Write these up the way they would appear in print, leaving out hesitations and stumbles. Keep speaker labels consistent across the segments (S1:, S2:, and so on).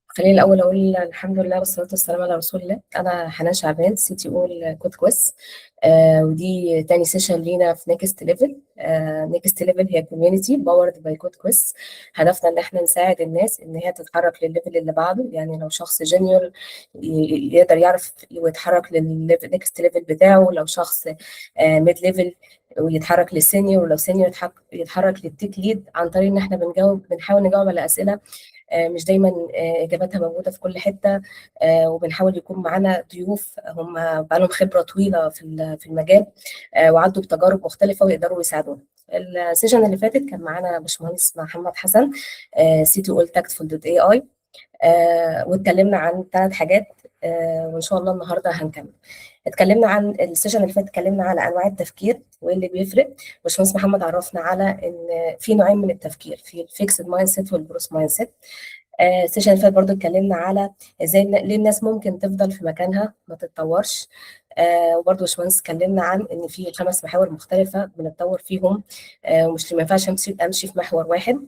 S1: خليني الأول أقول الحمد لله والصلاة والسلام على رسول الله. أنا حنان شعبان، CTO ل CodeQuest، ودي تاني session لينا في Next Level. Next Level هي community powered by CodeQuest. هدفنا إن احنا نساعد الناس إن هي تتحرك للل level اللي بعده، يعني لو شخص junior يقدر يعرف ويتحرك للل next level بتاعه، لو شخص mid level ويتحرك لل senior، ولو senior يتحرك لل tech lead، عن طريق ان احنا بنحاول نجاوب على اسئلة مش دايما اجاباتها موجودة في كل حته، وبنحاول يكون معانا ضيوف هم بقالهم خبره طويلة في المجال وعدوا بتجارب مختلفة ويقدروا يساعدونا. ال session اللي فاتت كان معانا باشمهندس محمد حسن، CTO Tactful.ai، واتكلمنا عن ثلاث حاجات، وان شاء الله النهارده هنكمل. اتكلمنا عن ال session اللي فات، اتكلمنا على انواع التفكير وايه اللي بيفرق. باشمهندس محمد عرفنا على ان في نوعين من التفكير، في ال fixed mindset وال growth mindset. ال session اللي فات برضو اتكلمنا على ازاي ليه الناس ممكن تفضل في مكانها ما تتطورش، وبرضو باشمهندس اتكلمنا عن ان في خمس محاور مختلفة بنتطور فيهم، ومش ما ينفعش امشي في محور واحد.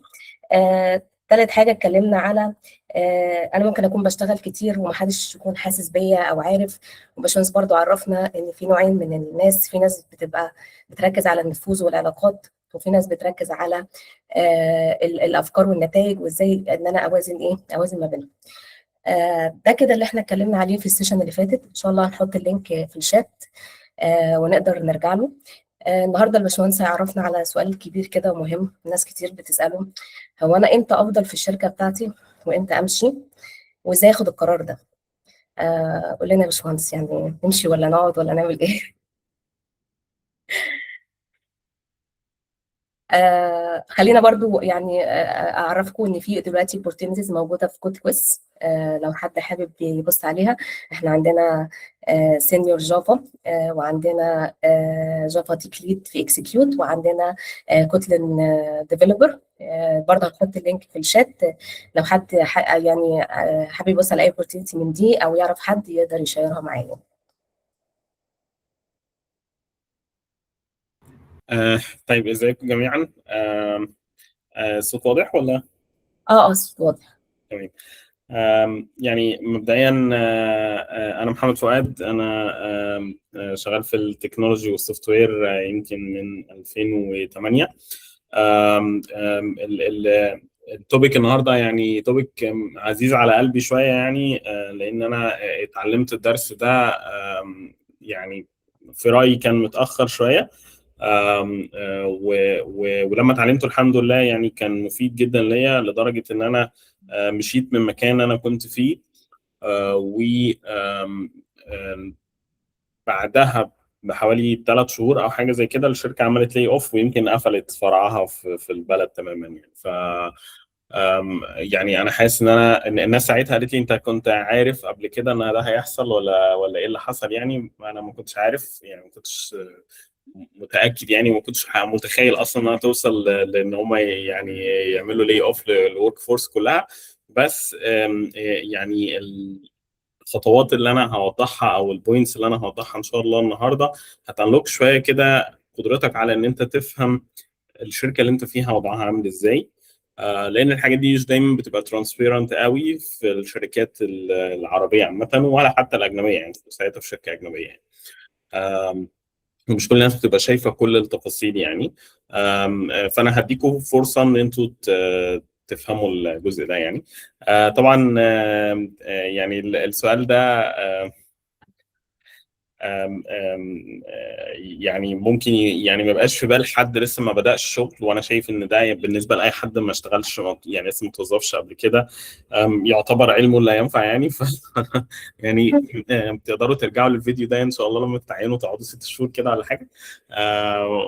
S1: تالت حاجة اتكلمنا على انا ممكن اكون بشتغل كتير ومحدش يكون حاسس بيا او عارف. وباشمهندس برضو عرفنا ان في نوعين من الناس، في ناس بتبقى بتركز على النفوذ والعلاقات، وفي ناس بتركز على الافكار والنتائج، وازاي ان انا اوازن ما بينهم. ده كده اللي احنا اتكلمنا عليه في ال session اللي فاتت. ان شاء الله هنحط ال link في الشات ونقدر نرجع له. النهارده الباشمهندس هيعرفنا على سؤال كبير كده ومهم ناس كتير بتسأله: هو انا امتى افضل في الشركة بتاعتي وامتى امشي، وازاي اخد القرار ده؟ قول لنا يا باشمهندس، يعني نمشي ولا نقعد ولا نعمل ايه؟ خلينا برضو يعني اعرفكم ان في دلوقتي opportunities موجودة في CodeQuest، لو حد حابب يبص عليها. احنا عندنا senior Java، وعندنا Java tech lead في Execute، وعندنا Kotlin developer. برضه هنحط ال link في الشات لو حد يعني حابب يبص على اي opportunity من دي او يعرف حد يقدر يشيرها معانا.
S2: طيب، ازيكم جميعا؟ الصوت واضح ولا؟
S1: اه، الصوت واضح.
S2: تمام. يعني مبدئيا انا محمد فؤاد، انا شغال في ال technology وال software يمكن من 2008. آم، آم، ال topic النهارده يعني topic عزيز على قلبي شوية يعني، لان انا اتعلمت الدرس ده، يعني في رايي كان متاخر شوية، ولما اتعلمته الحمد لله يعني كان مفيد جدا ليا، لدرجة ان انا مشيت من مكان انا كنت فيه، و بعدها بحوالي 3 شهور او حاجة زي كده الشركة عملت lay off، ويمكن قفلت فرعها في البلد تماما يعني. ف يعني انا حاسس ان انا ان الناس ساعتها قالت لي انت كنت عارف قبل كده ان ده هيحصل ولا ايه اللي حصل يعني؟ انا ما كنتش عارف يعني، ما كنتش متاكد يعني، وما كنتش متخيل اصلا انها توصل لان هم يعني يعملوا lay off لل workforce كلها. بس يعني الخطوات اللي انا هوضحها او ال points اللي انا هوضحها ان شاء الله النهارده هت unlock شوية كده قدرتك على ان انت تفهم الشركة اللي انت فيها وضعها عامل ازاي، لان الحاجات دي مش دايما بتبقى transparent قوي في الشركات العربية عامة ولا حتى الاجنبية يعني، ساعتها في شركة اجنبية يعني. ومش كل الناس بتبقى شايفه كل التفاصيل يعني. فانا هديكم فرصة ان انتوا تفهموا الجزء ده يعني. طبعا يعني السؤال ده آم، آم، يعني ممكن يعني ما يبقاش في بال حد لسه ما بدأش شغل، وانا شايف ان ده بالنسبة لاي حد ما اشتغلش يعني لسه ما توظفش قبل كده، يعتبر علمه لا ينفع يعني. يعني تقدروا ترجعوا للفيديو ده ان شاء الله لما تتعينوا تقعدوا 6 شهور كده ولا حاجة،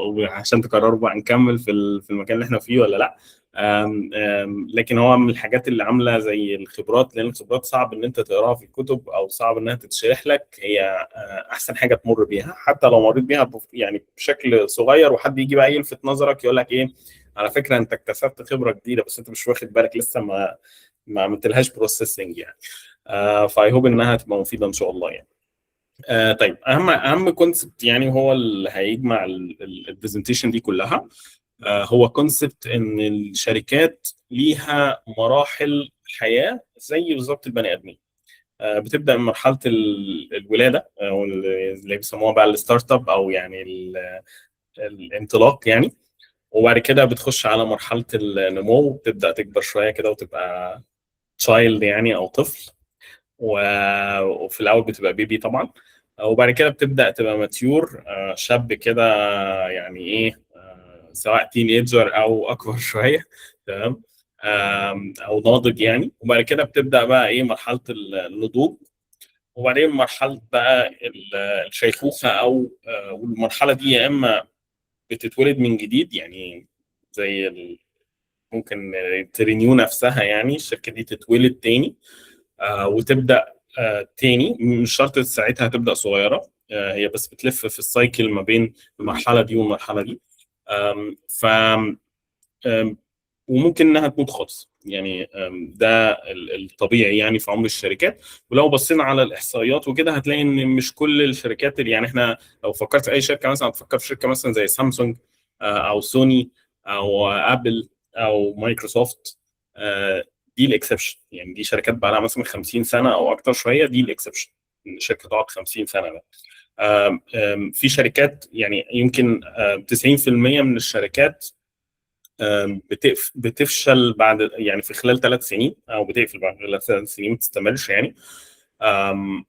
S2: وعشان تقرروا بقى نكمل في المكان اللي احنا فيه ولا لا. آم، آم، لكن هو من الحاجات اللي عامله زي الخبرات، لان الخبرات صعب ان انت تقراها في الكتب او صعب انها تتشرح لك، هي احسن حاجة تمر بيها حتى لو مريت بيها يعني بشكل صغير، وحد يجي بقى يلفت نظرك يقول لك ايه على فكرة انت اكتسبت خبره جديدة بس انت مش واخد بالك لسه ما عملتلهاش processing يعني. ف I hope انها تبقى مفيدة ان شاء الله يعني. طيب اهم concept يعني هو اللي هيجمع ال presentation دي كلها، هو concept ان الشركات ليها مراحل الحياة زي بالظبط البني ادمين. بتبدا من مرحلة الولادة او اللي بيسموها بقى ال startup، او يعني الانطلاق يعني، وبعد كده بتخش على مرحلة النمو، بتبدا تكبر شوية كده وتبقى child يعني او طفل، وفي الاول بتبقى baby طبعا، وبعد كده بتبدا تبقى mature، شاب كده يعني ايه، سواء teenager او اكبر شويه، تمام، او ناضج يعني. وبعد كده بتبدا بقى ايه مرحلة النضوج، وبعدين مرحلة بقى الشيخوخة، او والمرحلة دي يا اما بتتولد من جديد، يعني زي ممكن ت renew نفسها، يعني الشركة دي تتولد تاني وتبدا تاني، مش شرط ساعتها تبدا صغيره، هي بس بتلف في ال cycle ما بين المرحلة دي والمرحلة دي. ف وممكن انها تموت خالص يعني، ده الطبيعي يعني في عمر الشركات. ولو بصينا على الاحصائيات وكده هتلاقي ان مش كل الشركات اللي يعني احنا لو فكرت في اي شركة مثلا، هتفكر في شركة مثلا زي سامسونج او سوني او ابل او مايكروسوفت، دي ال exception يعني، دي شركات بقى لها مثلا 50 سنة او اكتر شويه، دي ال exception ان الشركة تقعد 50 سنة ده. آم، آم، في شركات يعني يمكن 90% من الشركات بتفشل بعد يعني في خلال 3 سنين، او بتقفل بعد خلال 3 سنين، ما تستمرش يعني.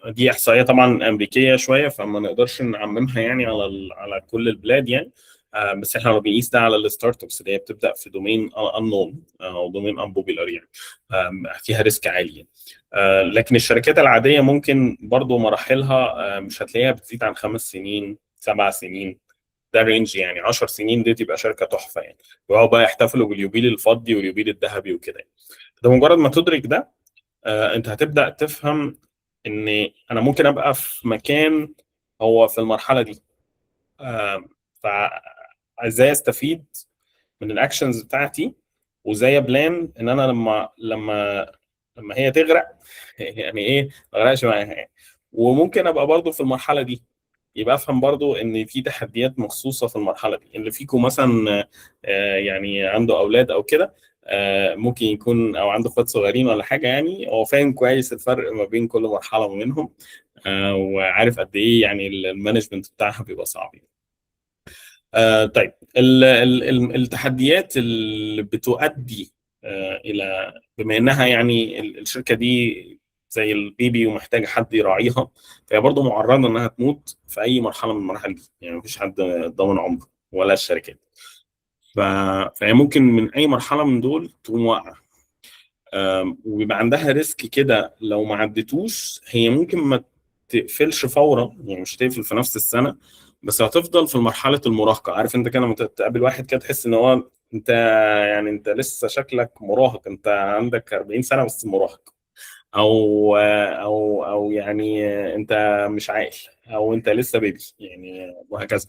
S2: دي احصائية طبعا امريكية شويه، فما نقدرش نعممها يعني على كل البلاد يعني، بس احنا لو بنقيس ده على ال startups اللي هي بتبدا في domain unknown او domain unpopular يعني، فيها risk عالي يعني. لكن الشركات العادية ممكن برضو مراحلها مش هتلاقيها بتزيد عن 5 سنين، 7 سنين، ده range يعني. 10 سنين دي تبقى شركة تحفة يعني، ويقعدوا بقى يحتفلوا باليوبيل الفضي واليوبيل الذهبي وكده يعني. ده مجرد ما تدرك ده انت هتبدا تفهم ان انا ممكن ابقى في مكان هو في المرحلة دي، فازاي استفيد من ال actions بتاعتي، وازاي plan ان انا لما هي تغرق يعني ايه ما اغرقش معاها يعني. وممكن ابقى برضو في المرحلة دي، يبقى افهم برضو ان في تحديات مخصوصة في المرحلة دي. اللي فيكم مثلا يعني عنده اولاد او كده، ممكن يكون او عنده اخوات صغيرين ولا حاجة يعني، هو فاهم كويس الفرق ما بين كل مرحلة منهم، وعارف قد ايه يعني ال management بتاعها بيبقى صعب يعني. طيب التحديات اللي بتؤدي الى، بما انها يعني الشركة دي زي ال baby ومحتاجة حد يراعيها، فهي برضه معرضه انها تموت في اي مرحلة من المراحل دي يعني، مفيش حد ضامن عمره ولا الشركات، فهي ممكن من اي مرحلة من دول تقوم واقعه، وبيبقى عندها risk كده لو ما عدتوش هي ممكن ما تقفلش فورا يعني، مش تقفل في نفس السنة، بس هتفضل في مرحلة المراهقه. عارف انت كده لما تقابل واحد كده تحس ان هو انت يعني انت لسه شكلك مراهق، انت عندك 40 سنة بس مراهق، او يعني انت مش عاقل، او انت لسه baby يعني، وهكذا.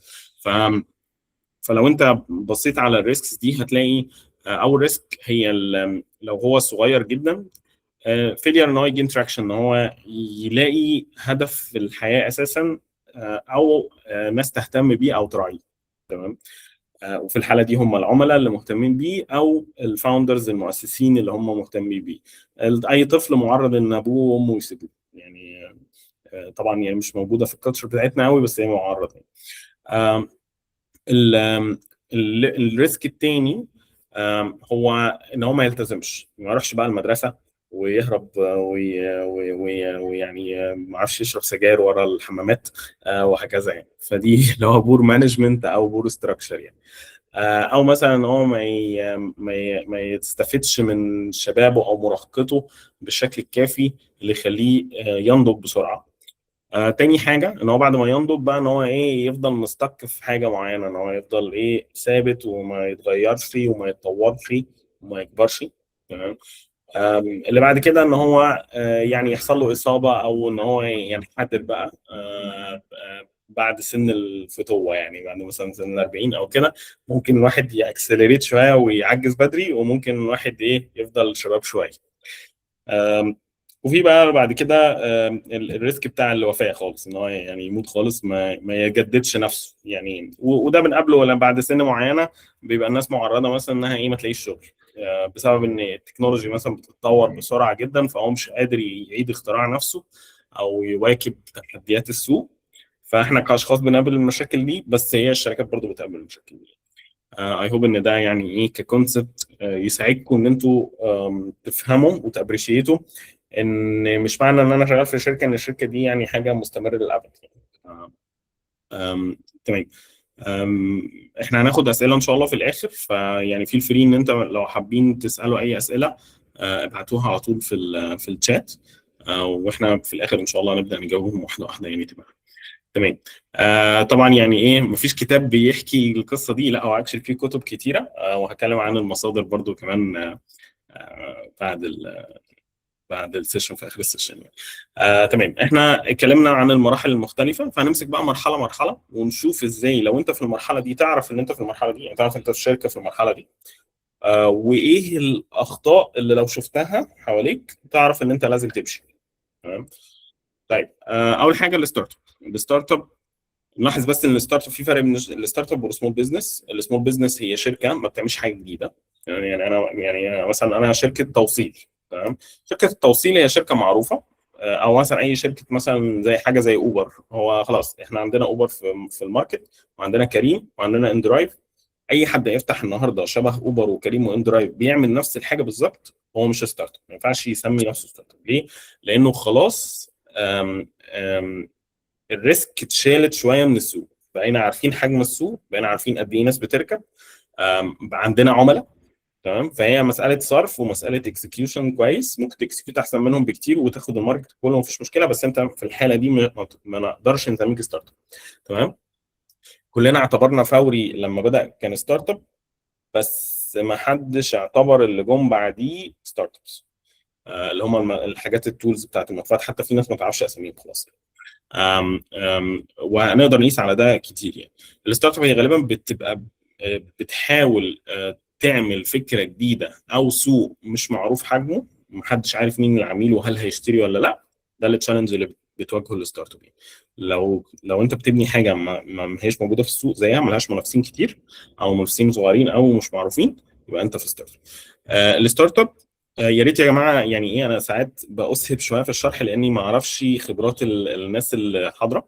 S2: فلو انت بصيت على ال risks دي هتلاقي اول risk هي لو هو صغير جدا، failure ان هو ي gain traction، ان هو يلاقي هدف في الحياة اساسا، او ناس تهتم بيه او تراعيه، تمام. وفي الحالة دي هم العملاء اللي مهتمين بيه او ال founders المؤسسين اللي هم مهتمين بيه. اي طفل معرض ان ابوه وامه يسيبوه يعني، طبعا يعني مش موجودة في ال culture بتاعتنا قوي، بس هي معرضه يعني. ال risk الثاني هو ان هو ما يلتزمش، ما يروحش بقى المدرسة ويهرب ويعني ما اعرفش يشرب سجاير ورا الحمامات وهكذا يعني. فدي اللي هو poor management او poor structure يعني، او مثلا ان هو ما يستفدش من شبابه او مراهقته بالشكل الكافي اللي يخليه ينضج بسرعة. تاني حاجة ان هو بعد ما ينضج بقى ان هو ايه يفضل م stuck في حاجة معينه، ان هو يفضل ايه ثابت وما يتغيرش وما يتطورش وما يكبرش، تمام. اللي بعد كده ان هو يعني يحصل له اصابه، او ان هو ينحدر بقى بعد سن الفتوه يعني، بعد مثلا سن ال 40 او كده، ممكن الواحد ي accelerate شوية ويعجز بدري، وممكن الواحد ايه يفضل شباب شوية. وفي بقى بعد كده ال risk بتاع الوفاة خالص، ان هو يعني يموت خالص، ما يجددش نفسه يعني، وده بنقابله ولا بعد سن معينة بيبقى الناس معرضه مثلا انها ايه ما تلاقيش شغل. بسبب ان ال technology مثلا بتتطور بسرعة جدا، فهو مش قادر يعيد اختراع نفسه او يواكب تحديات السوق. فاحنا كاشخاص بنقابل المشاكل دي، بس هي الشركات برضو بتقابل المشاكل دي. I hope ان ده يعني ايه ك concept يساعدكم ان انتوا تفهموا وت appreciate وا ان مش معنى ان انا شغال في شركة ان الشركة دي يعني حاجة مستمرة للابد يعني. تمام. احنا هناخد اسئلة ان شاء الله في الاخر، فيعني feel free ان انت لو حابين تسالوا اي اسئلة ابعتوها على طول في الشات، واحنا في الاخر ان شاء الله نبدا نجاوبهم واحدة واحدة يعني. تمام. طبعا يعني ايه، مفيش كتاب بيحكي القصة دي، لا هو actually في كتب كتيره، وهتكلم عن المصادر برضو كمان بعد ال session، في اخر ال session يعني. تمام. احنا اتكلمنا عن المراحل المختلفه، فهنمسك بقى مرحلة مرحلة ونشوف ازاي لو انت في المرحلة دي تعرف ان انت في المرحلة دي، يعني تعرف انت في شركة في المرحلة دي، وايه الاخطاء اللي لو شفتها حواليك تعرف ان انت لازم تمشي. تمام. طيب، اول حاجة ال startup. ال startup نلاحظ بس ان ال startup في فرق بين ال startup وال small business. ال small business هي شركة ما بتعملش حاجة جديده، يعني انا يعني مثلا انا شركة توصيل، تمام. شركة التوصيل هي شركة معروفه، او مثلا اي شركة مثلا زي حاجة زي اوبر، هو خلاص احنا عندنا اوبر في ال market، وعندنا كريم، وعندنا اندرايف. اي حد يفتح النهارده شبه اوبر وكريم واندرايف بيعمل نفس الحاجة بالظبط، هو مش startup، ما ينفعش يسمي نفسه startup. ليه؟ لانه خلاص آم آم ال risk اتشالت شوية من السوق، بقينا عارفين حجم السوق، بقينا عارفين قد ايه ناس بتركب، عندنا عملاء، تمام. فهي مسالة صرف ومسالة execution كويس، ممكن ت execute احسن منهم بكتير وتاخد ال market كله مفيش مشكله، بس انت في الحالة دي ما نقدرش نسميك startup. تمام. كلنا اعتبرنا فوري لما بدا كان startup، بس ما حدش اعتبر اللي جم بعديه startups، اللي هم الحاجات ال tools بتاعت المدفوعات، حتى في ناس ما تعرفش اساميهم خلاص. آم آم وهنقدر نقيس على ده كتير. يعني ال startup هي غالبا بتبقى بتحاول تعمل فكرة جديدة او سوق مش معروف حجمه، محدش عارف مين العميل وهل هيشتري ولا لا. ده ال challenge اللي بتواجهه ال startup يعني. لو انت بتبني حاجة ما هيش موجودة في السوق زيها، ما لهاش منافسين كتير او منافسين صغيرين او مش معروفين، يبقى انت في startup. ال startup يا ريت يا جماعه، يعني ايه، انا ساعات بأسهب شوية في الشرح لاني ما اعرفش خبرات الناس اللي حاضره،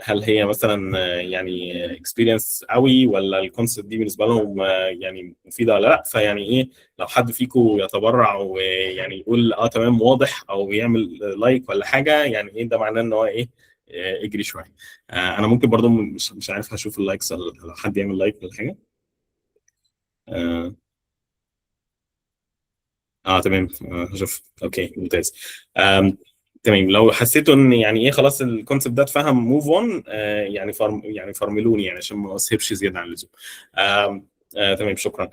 S2: هل هي مثلا يعني experience قوي ولا ال concept دي بالنسبة لهم يعني مفيدة ولا لا. فيعني ايه، لو حد فيكم يتبرع ويعني يقول تمام واضح، او يعمل like ولا حاجه، يعني ايه ده معناه ان هو ايه، اجري شويه. انا ممكن برضو مش عارف هشوف ال likes ولا لو حد يعمل like ولا حاجة. تمام، هشوف. okay ممتاز. تمام. لو حسيتوا ان يعني ايه خلاص ال concept ده اتفهم move on، يعني يعني فرملوني يعني عشان ما اسهبش زيادة عن اللزوم. تمام شكرا.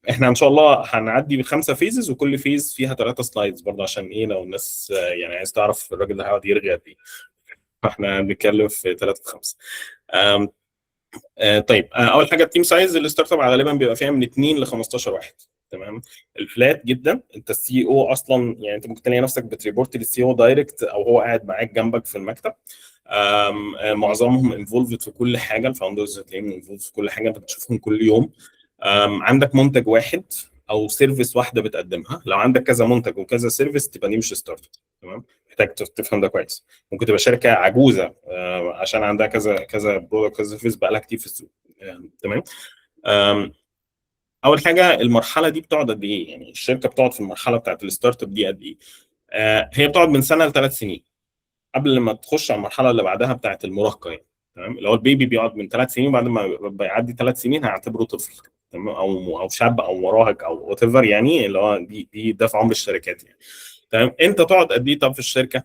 S2: احنا ان شاء الله هنعدي بخمسة phases، وكل phase فيها 3 slides برضه، عشان ايه لو الناس يعني عايز تعرف الراجل ده هيقعد يرغي قد ايه، فاحنا بنتكلم في 3 في 5. طيب، اول حاجة ال team size. ال startup غالبا بيبقى فيها من 2 ل 15 واحد. تمام. ال flat جدا، انت ال CEO اصلا، يعني انت ممكن تلاقي نفسك بت report لل CEO direct، او هو قاعد معاك جنبك في المكتب. آم، آه، معظمهم involved في كل حاجه، ال founders هتلاقيهم involved في كل حاجه، انت بتشوفهم كل يوم. عندك منتج واحد او service واحدة بتقدمها. لو عندك كذا منتج وكذا service تبقى دي مش startup. تمام. محتاج تفهم ده كويس. ممكن تبقى شركة عجوزه عشان عندها كذا كذا product كذا service بقى لها كتير في السوق. تمام. اول حاجة المرحلة دي بتقعد قد ايه؟ يعني الشركة بتقعد في المرحلة بتاعت ال startup دي قد ايه؟ هي بتقعد من سنة ل3 سنين قبل ما تخش على المرحلة اللي بعدها بتاعت المراهقة يعني. تمام. اللي هو ال baby بيقعد من 3 سنين، وبعد ما بيعدي 3 سنين هعتبره طفل، تمام، او شاب او مراهق او whatever، يعني اللي هو دي ده في عمر الشركات يعني. تمام. انت تقعد قد ايه طب في الشركة؟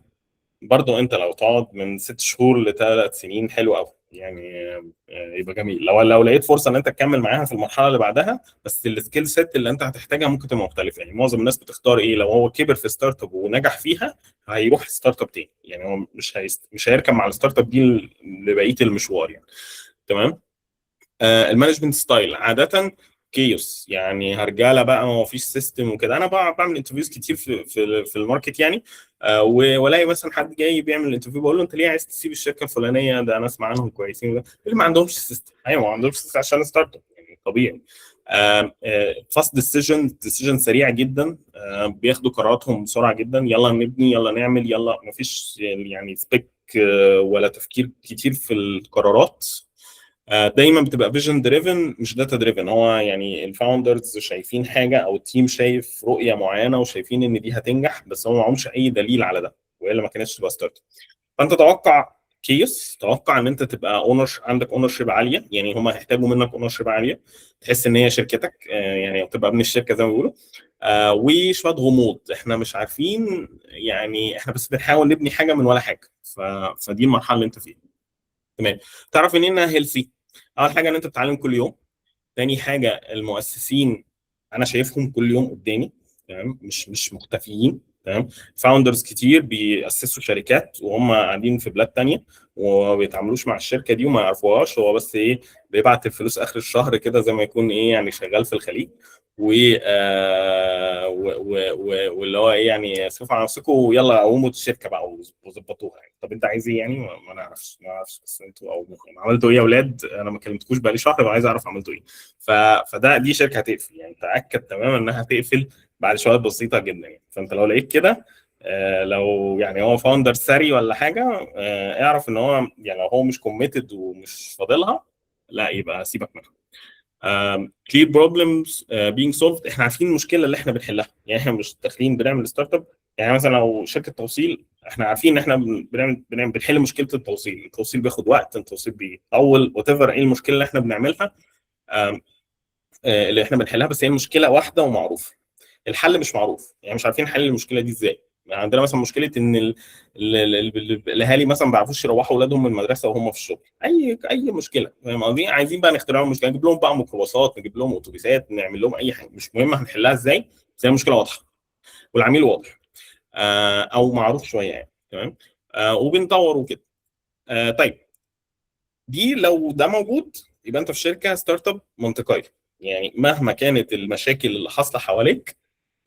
S2: برضو انت لو تقعد من 6 شهور ل3 سنين حلو قوي يعني، يبقى جميل لو لقيت فرصة ان انت تكمل معاها في المرحلة اللي بعدها، بس ال skill set اللي انت هتحتاجها ممكن تبقى مختلفه. يعني معظم الناس بتختار ايه، لو هو كبر في startup ونجح فيها هيروح startup تاني، يعني هو مش هيركب مع ال startup دي لبقية المشوار يعني. تمام. ال management style عادة chaos، يعني هرجله بقى، ما فيش system وكده. انا بقى بعمل interviews كتير في ال market يعني، والاقي مثلا حد جاي بيعمل interview، بقول له انت ليه عايز تسيب الشركة الفلانيه؟ ده انا اسمع عنهم كويسين. اللي ما عندهمش system. ايوه ما عندهمش system عشان startup يعني. طبيعي. fast decision سريع جدا، بياخدوا قراراتهم بسرعة جدا، يلا نبني يلا نعمل يلا، مفيش يعني spec ولا تفكير كتير في القرارات. دايما بتبقى vision driven مش data driven. هو يعني ال founders شايفين حاجة او ال team شايف رؤية معينة وشايفين ان دي هتنجح، بس هو معهمش اي دليل على ده، والا ما كانتش تبقى startup. فانت توقع chaos، توقع ان انت تبقى owner، عندك ownership عاليه، يعني هم هيحتاجوا منك ownership عاليه، تحس ان هي شركتك، يعني تبقى ابن الشركة زي ما بيقولوا. وشوية غموض، احنا مش عارفين، يعني احنا بس بنحاول نبني حاجة من ولا حاجة. فدي المرحلة اللي انت فيها. تمام. تعرف ان انها healthy؟ اول حاجة ان انت بتتعلم كل يوم. تاني حاجة المؤسسين انا شايفهم كل يوم قدامي، تمام، مش مختفيين، تمام. founders كتير بيأسسوا شركات وهم قاعدين في بلاد تانية وما بيتعاملوش مع الشركة دي وما يعرفوهاش، هو بس ايه بيبعت الفلوس اخر الشهر كده زي ما يكون ايه يعني شغال في الخليج و واللي هو ايه يعني اصرفوا على نفسكم ويلا قوموا الشركة بقى وظبطوها يعني. طب انت عايز ايه يعني؟ ما نعرفش، بس انتوا قوموها. عملتوا ايه يا اولاد؟ انا ما كلمتكوش بقالي شهر وعايز اعرف عملتوا ايه. فده دي شركة هتقفل، يعني تاكد تماما انها هتقفل بعد شوية بسيطة جدا يعني. فانت لو لقيت كده، لو يعني هو founder ثري ولا حاجه، اعرف ان هو يعني لو هو مش committed ومش فاضلها، لا يبقى سيبك منها. clear problems being solved، احنا عارفين المشكلة اللي احنا بنحلها، يعني احنا مش داخلين بنعمل startup. يعني مثلا لو شركة توصيل، احنا عارفين ان احنا بنعمل بنحل مشكلة التوصيل، التوصيل بياخد وقت، التوصيل بيطول، whatever ايه المشكلة اللي احنا بنعملها، اللي احنا بنحلها، بس هي المشكلة واحدة ومعروفه، الحل مش معروف، يعني مش عارفين نحل المشكلة دي ازاي. يعني عندنا مثلا مشكلة ان الاهالي مثلا ما بيعرفوش يروحوا اولادهم من المدرسة وهم في الشغل، اي مشكله، فاهم قصدي؟ عايزين بقى نخترع لهم مشكله، نجيب لهم بقى ميكروباصات، نجيب لهم اتوبيسات، نعمل لهم اي حاجه، مش مهم هنحلها ازاي، بس هي المشكلة واضحة والعميل واضح او معروف شوية يعني، تمام. وبنطور وكده. طيب دي لو ده موجود يبقى انت في شركة startup منطقيه، يعني مهما كانت المشاكل اللي حاصله حواليك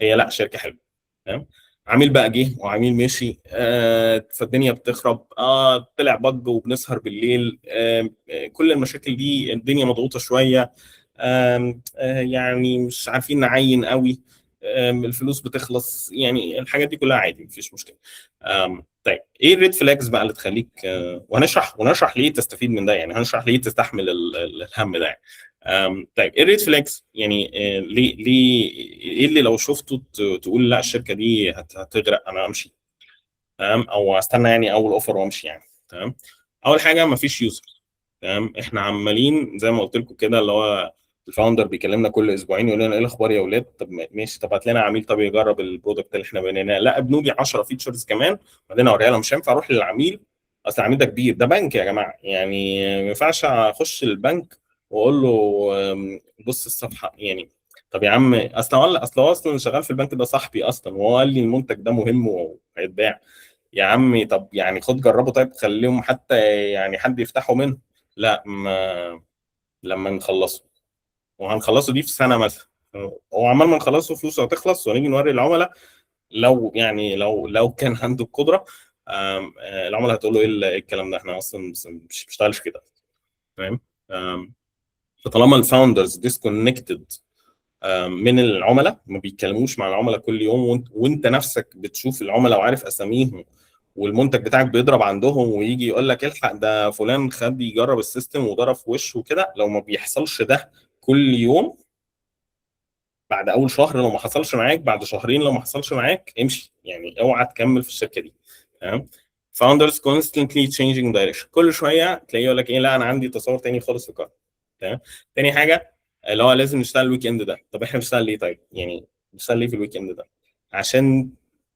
S2: هي لا شركة حلوه، تمام. عميل بقى جه وعميل مشي، فالدنيا بتخرب، طلع bug وبنسهر بالليل، كل المشاكل دي، الدنيا مضغوطه شويه، آه يعني مش عارفين نعين قوي، الفلوس بتخلص، يعني الحاجات دي كلها عادي مفيش مشكلة. طيب ايه ال red flags بقى اللي تخليك، وهنشرح ليه تستفيد من ده، يعني هنشرح ليه تستحمل الهم ده يعني. طيب ايه ال red flags يعني، ليه ايه اللي لو شفته تقول لا الشركة دي هتغرق انا امشي، تمام، او استنى يعني اول offer وامشي يعني، تمام. اول حاجة مفيش user، تمام. احنا عمالين زي ما قلت لكم كده اللي هو ال founder بيكلمنا كل اسبوعين يقول لنا ايه الاخبار يا اولاد، طب ماشي، طب هات لنا عميل، طب يجرب ال product اللي احنا بنيناه، لا ابنوا لي 10 features كمان بعدين اوريها لهم. مش هينفع اروح للعميل، اصل العميل ده كبير، ده بنك يا جماعة، يعني ما ينفعش اخش البنك واقول له بص الصفحة يعني. طب يا عم اصل هو اصلا شغال في البنك ده صاحبي اصلا، وهو قال لي المنتج ده مهم وهيتباع. يا عمي طب يعني خد جربه، طيب خليهم حتى يعني حد يفتحه منه، لا ما لما نخلصه، وهنخلصه دي في سنة مثلا، هو عمال ما نخلصه فلوسه هتخلص، ونيجي نوري العملاء، لو يعني لو كان عنده القدرة، العملاء هتقول له ايه الكلام ده، احنا اصلا مش بنشتغلش كده، فاهم؟ فطالما ال founders disconnected من العملاء، ما بيتكلموش مع العملاء كل يوم، وانت نفسك بتشوف العملاء وعارف اساميهم، والمنتج بتاعك بيضرب عندهم ويجي يقول لك الحق ده فلان خد يجرب ال system وضرب في وشه وكده، لو ما بيحصلش ده كل يوم بعد اول شهر لو ما حصلش معاك، بعد شهرين لو ما حصلش معاك، امشي، يعني اوعى تكمل في الشركة دي، تمام. founders constantly changing direction، كل شوية تلاقيه يقول لك ايه لا انا عندي تصور تاني خالص في القرار، تمام. تاني حاجة اللي هو لازم نشتغل ال weekend ده، طب احنا بنشتغل ليه؟ طيب يعني بنشتغل ليه في ال weekend ده؟ عشان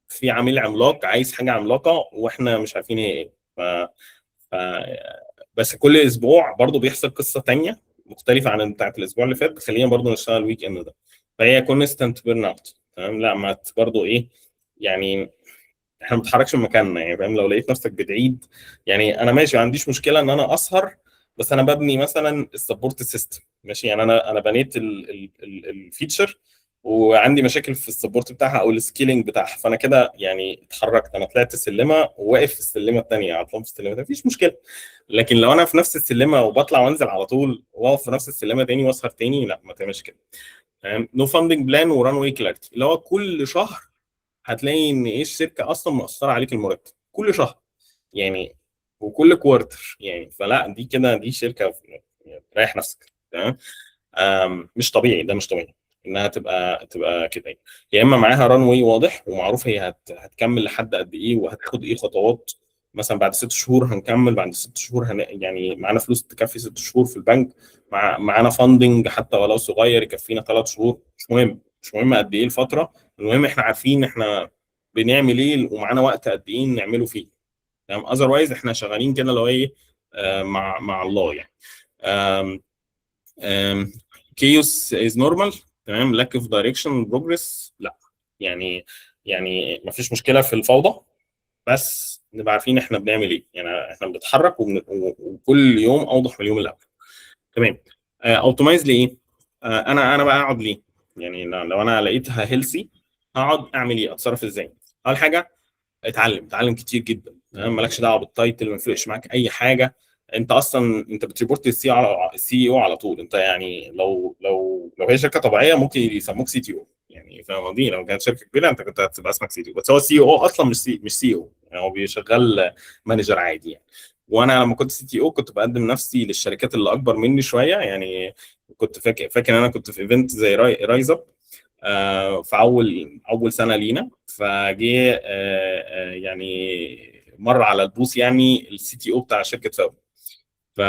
S2: في عميل عملاق عايز حاجة عملاقة واحنا مش عارفين هي ايه. ف بس كل اسبوع برضو بيحصل قصة تانية مختلفة عن بتاعت الاسبوع اللي فات، خلينا برضو نشتغل ال weekend ده. فهي constant burnout، تمام. لا ما برضو ايه يعني احنا ما بنتحركش من مكاننا يعني، فاهم؟ لو لقيت نفسك بتعيد، يعني انا ماشي ما عنديش مشكلة ان انا اسهر، بس انا ببني مثلا ال support system ماشي، يعني انا بنيت ال feature وعندي مشاكل في ال support بتاعها او ال scaling بتاعها. فانا كده يعني اتحركت، انا طلعت سلمه وواقف في السلمه الثانيه، عطلان في السلمه، مفيش مشكله. لكن لو انا في نفس السلمه وبطلع وانزل على طول واقف في نفس السلمه تاني واسهر تاني، لا ما تعملش كده. تمام. no funding plan و runway clarity، اللي هو كل شهر هتلاقي ان ايه الشركة اصلا مقصرة عليك المرتب كل شهر يعني، وكل quarter يعني. فلا دي كده دي شركة ريح نفسك. تمام. مش طبيعي، ده مش طبيعي انها تبقى كده يعني. يا اما معاها runway واضح ومعروف هي هتكمل لحد قد ايه وهتاخد ايه خطوات، مثلا بعد 6 شهور هنكمل، بعد 6 شهور يعني معانا فلوس تكفي 6 شهور في البنك، معانا funding حتى ولو صغير يكفينا 3 شهور، مش مهم، مش مهم قد ايه الفتره، المهم احنا عارفين احنا بنعمل ايه ومعانا وقت قد ايه نعمله فيه. تمام. otherwise احنا شغالين كده اللي هو ايه مع الله يعني. آم آم chaos is normal. تمام. lack of direction progress لا، يعني ما فيش مشكلة في الفوضى، بس نبقى عارفين احنا بنعمل ايه، يعني احنا بنتحرك وكل يوم اوضح من اليوم اللي قبله. تمام. optimize لايه؟ انا بقى اقعد ليه؟ يعني لو انا لقيتها healthy هقعد اعمل ايه؟ اتصرف ازاي؟ اول حاجة اتعلم، اتعلم كتير جدا. تمام. مالكش دعوه بال title، ما يفرقش معاك اي حاجه، انت اصلا انت بت report لل C على ال CEO على طول. انت يعني لو هي شركة طبيعية ممكن يسموك CTO يعني، فاهم قصدي؟ لو كانت شركة كبيرة انت كنت هتبقى اسمك CTO، بس هو ال CEO اصلا مش CEO يعني، هو بيشغل manager عادي يعني. وانا لما كنت CTO كنت بقدم نفسي للشركات اللي اكبر مني شوية يعني. كنت فاكر ان انا كنت في event زي RiseUp في اول سنة لينا، فجه يعني مر على ال booth يعني ال CTO بتاع شركة فاو، ف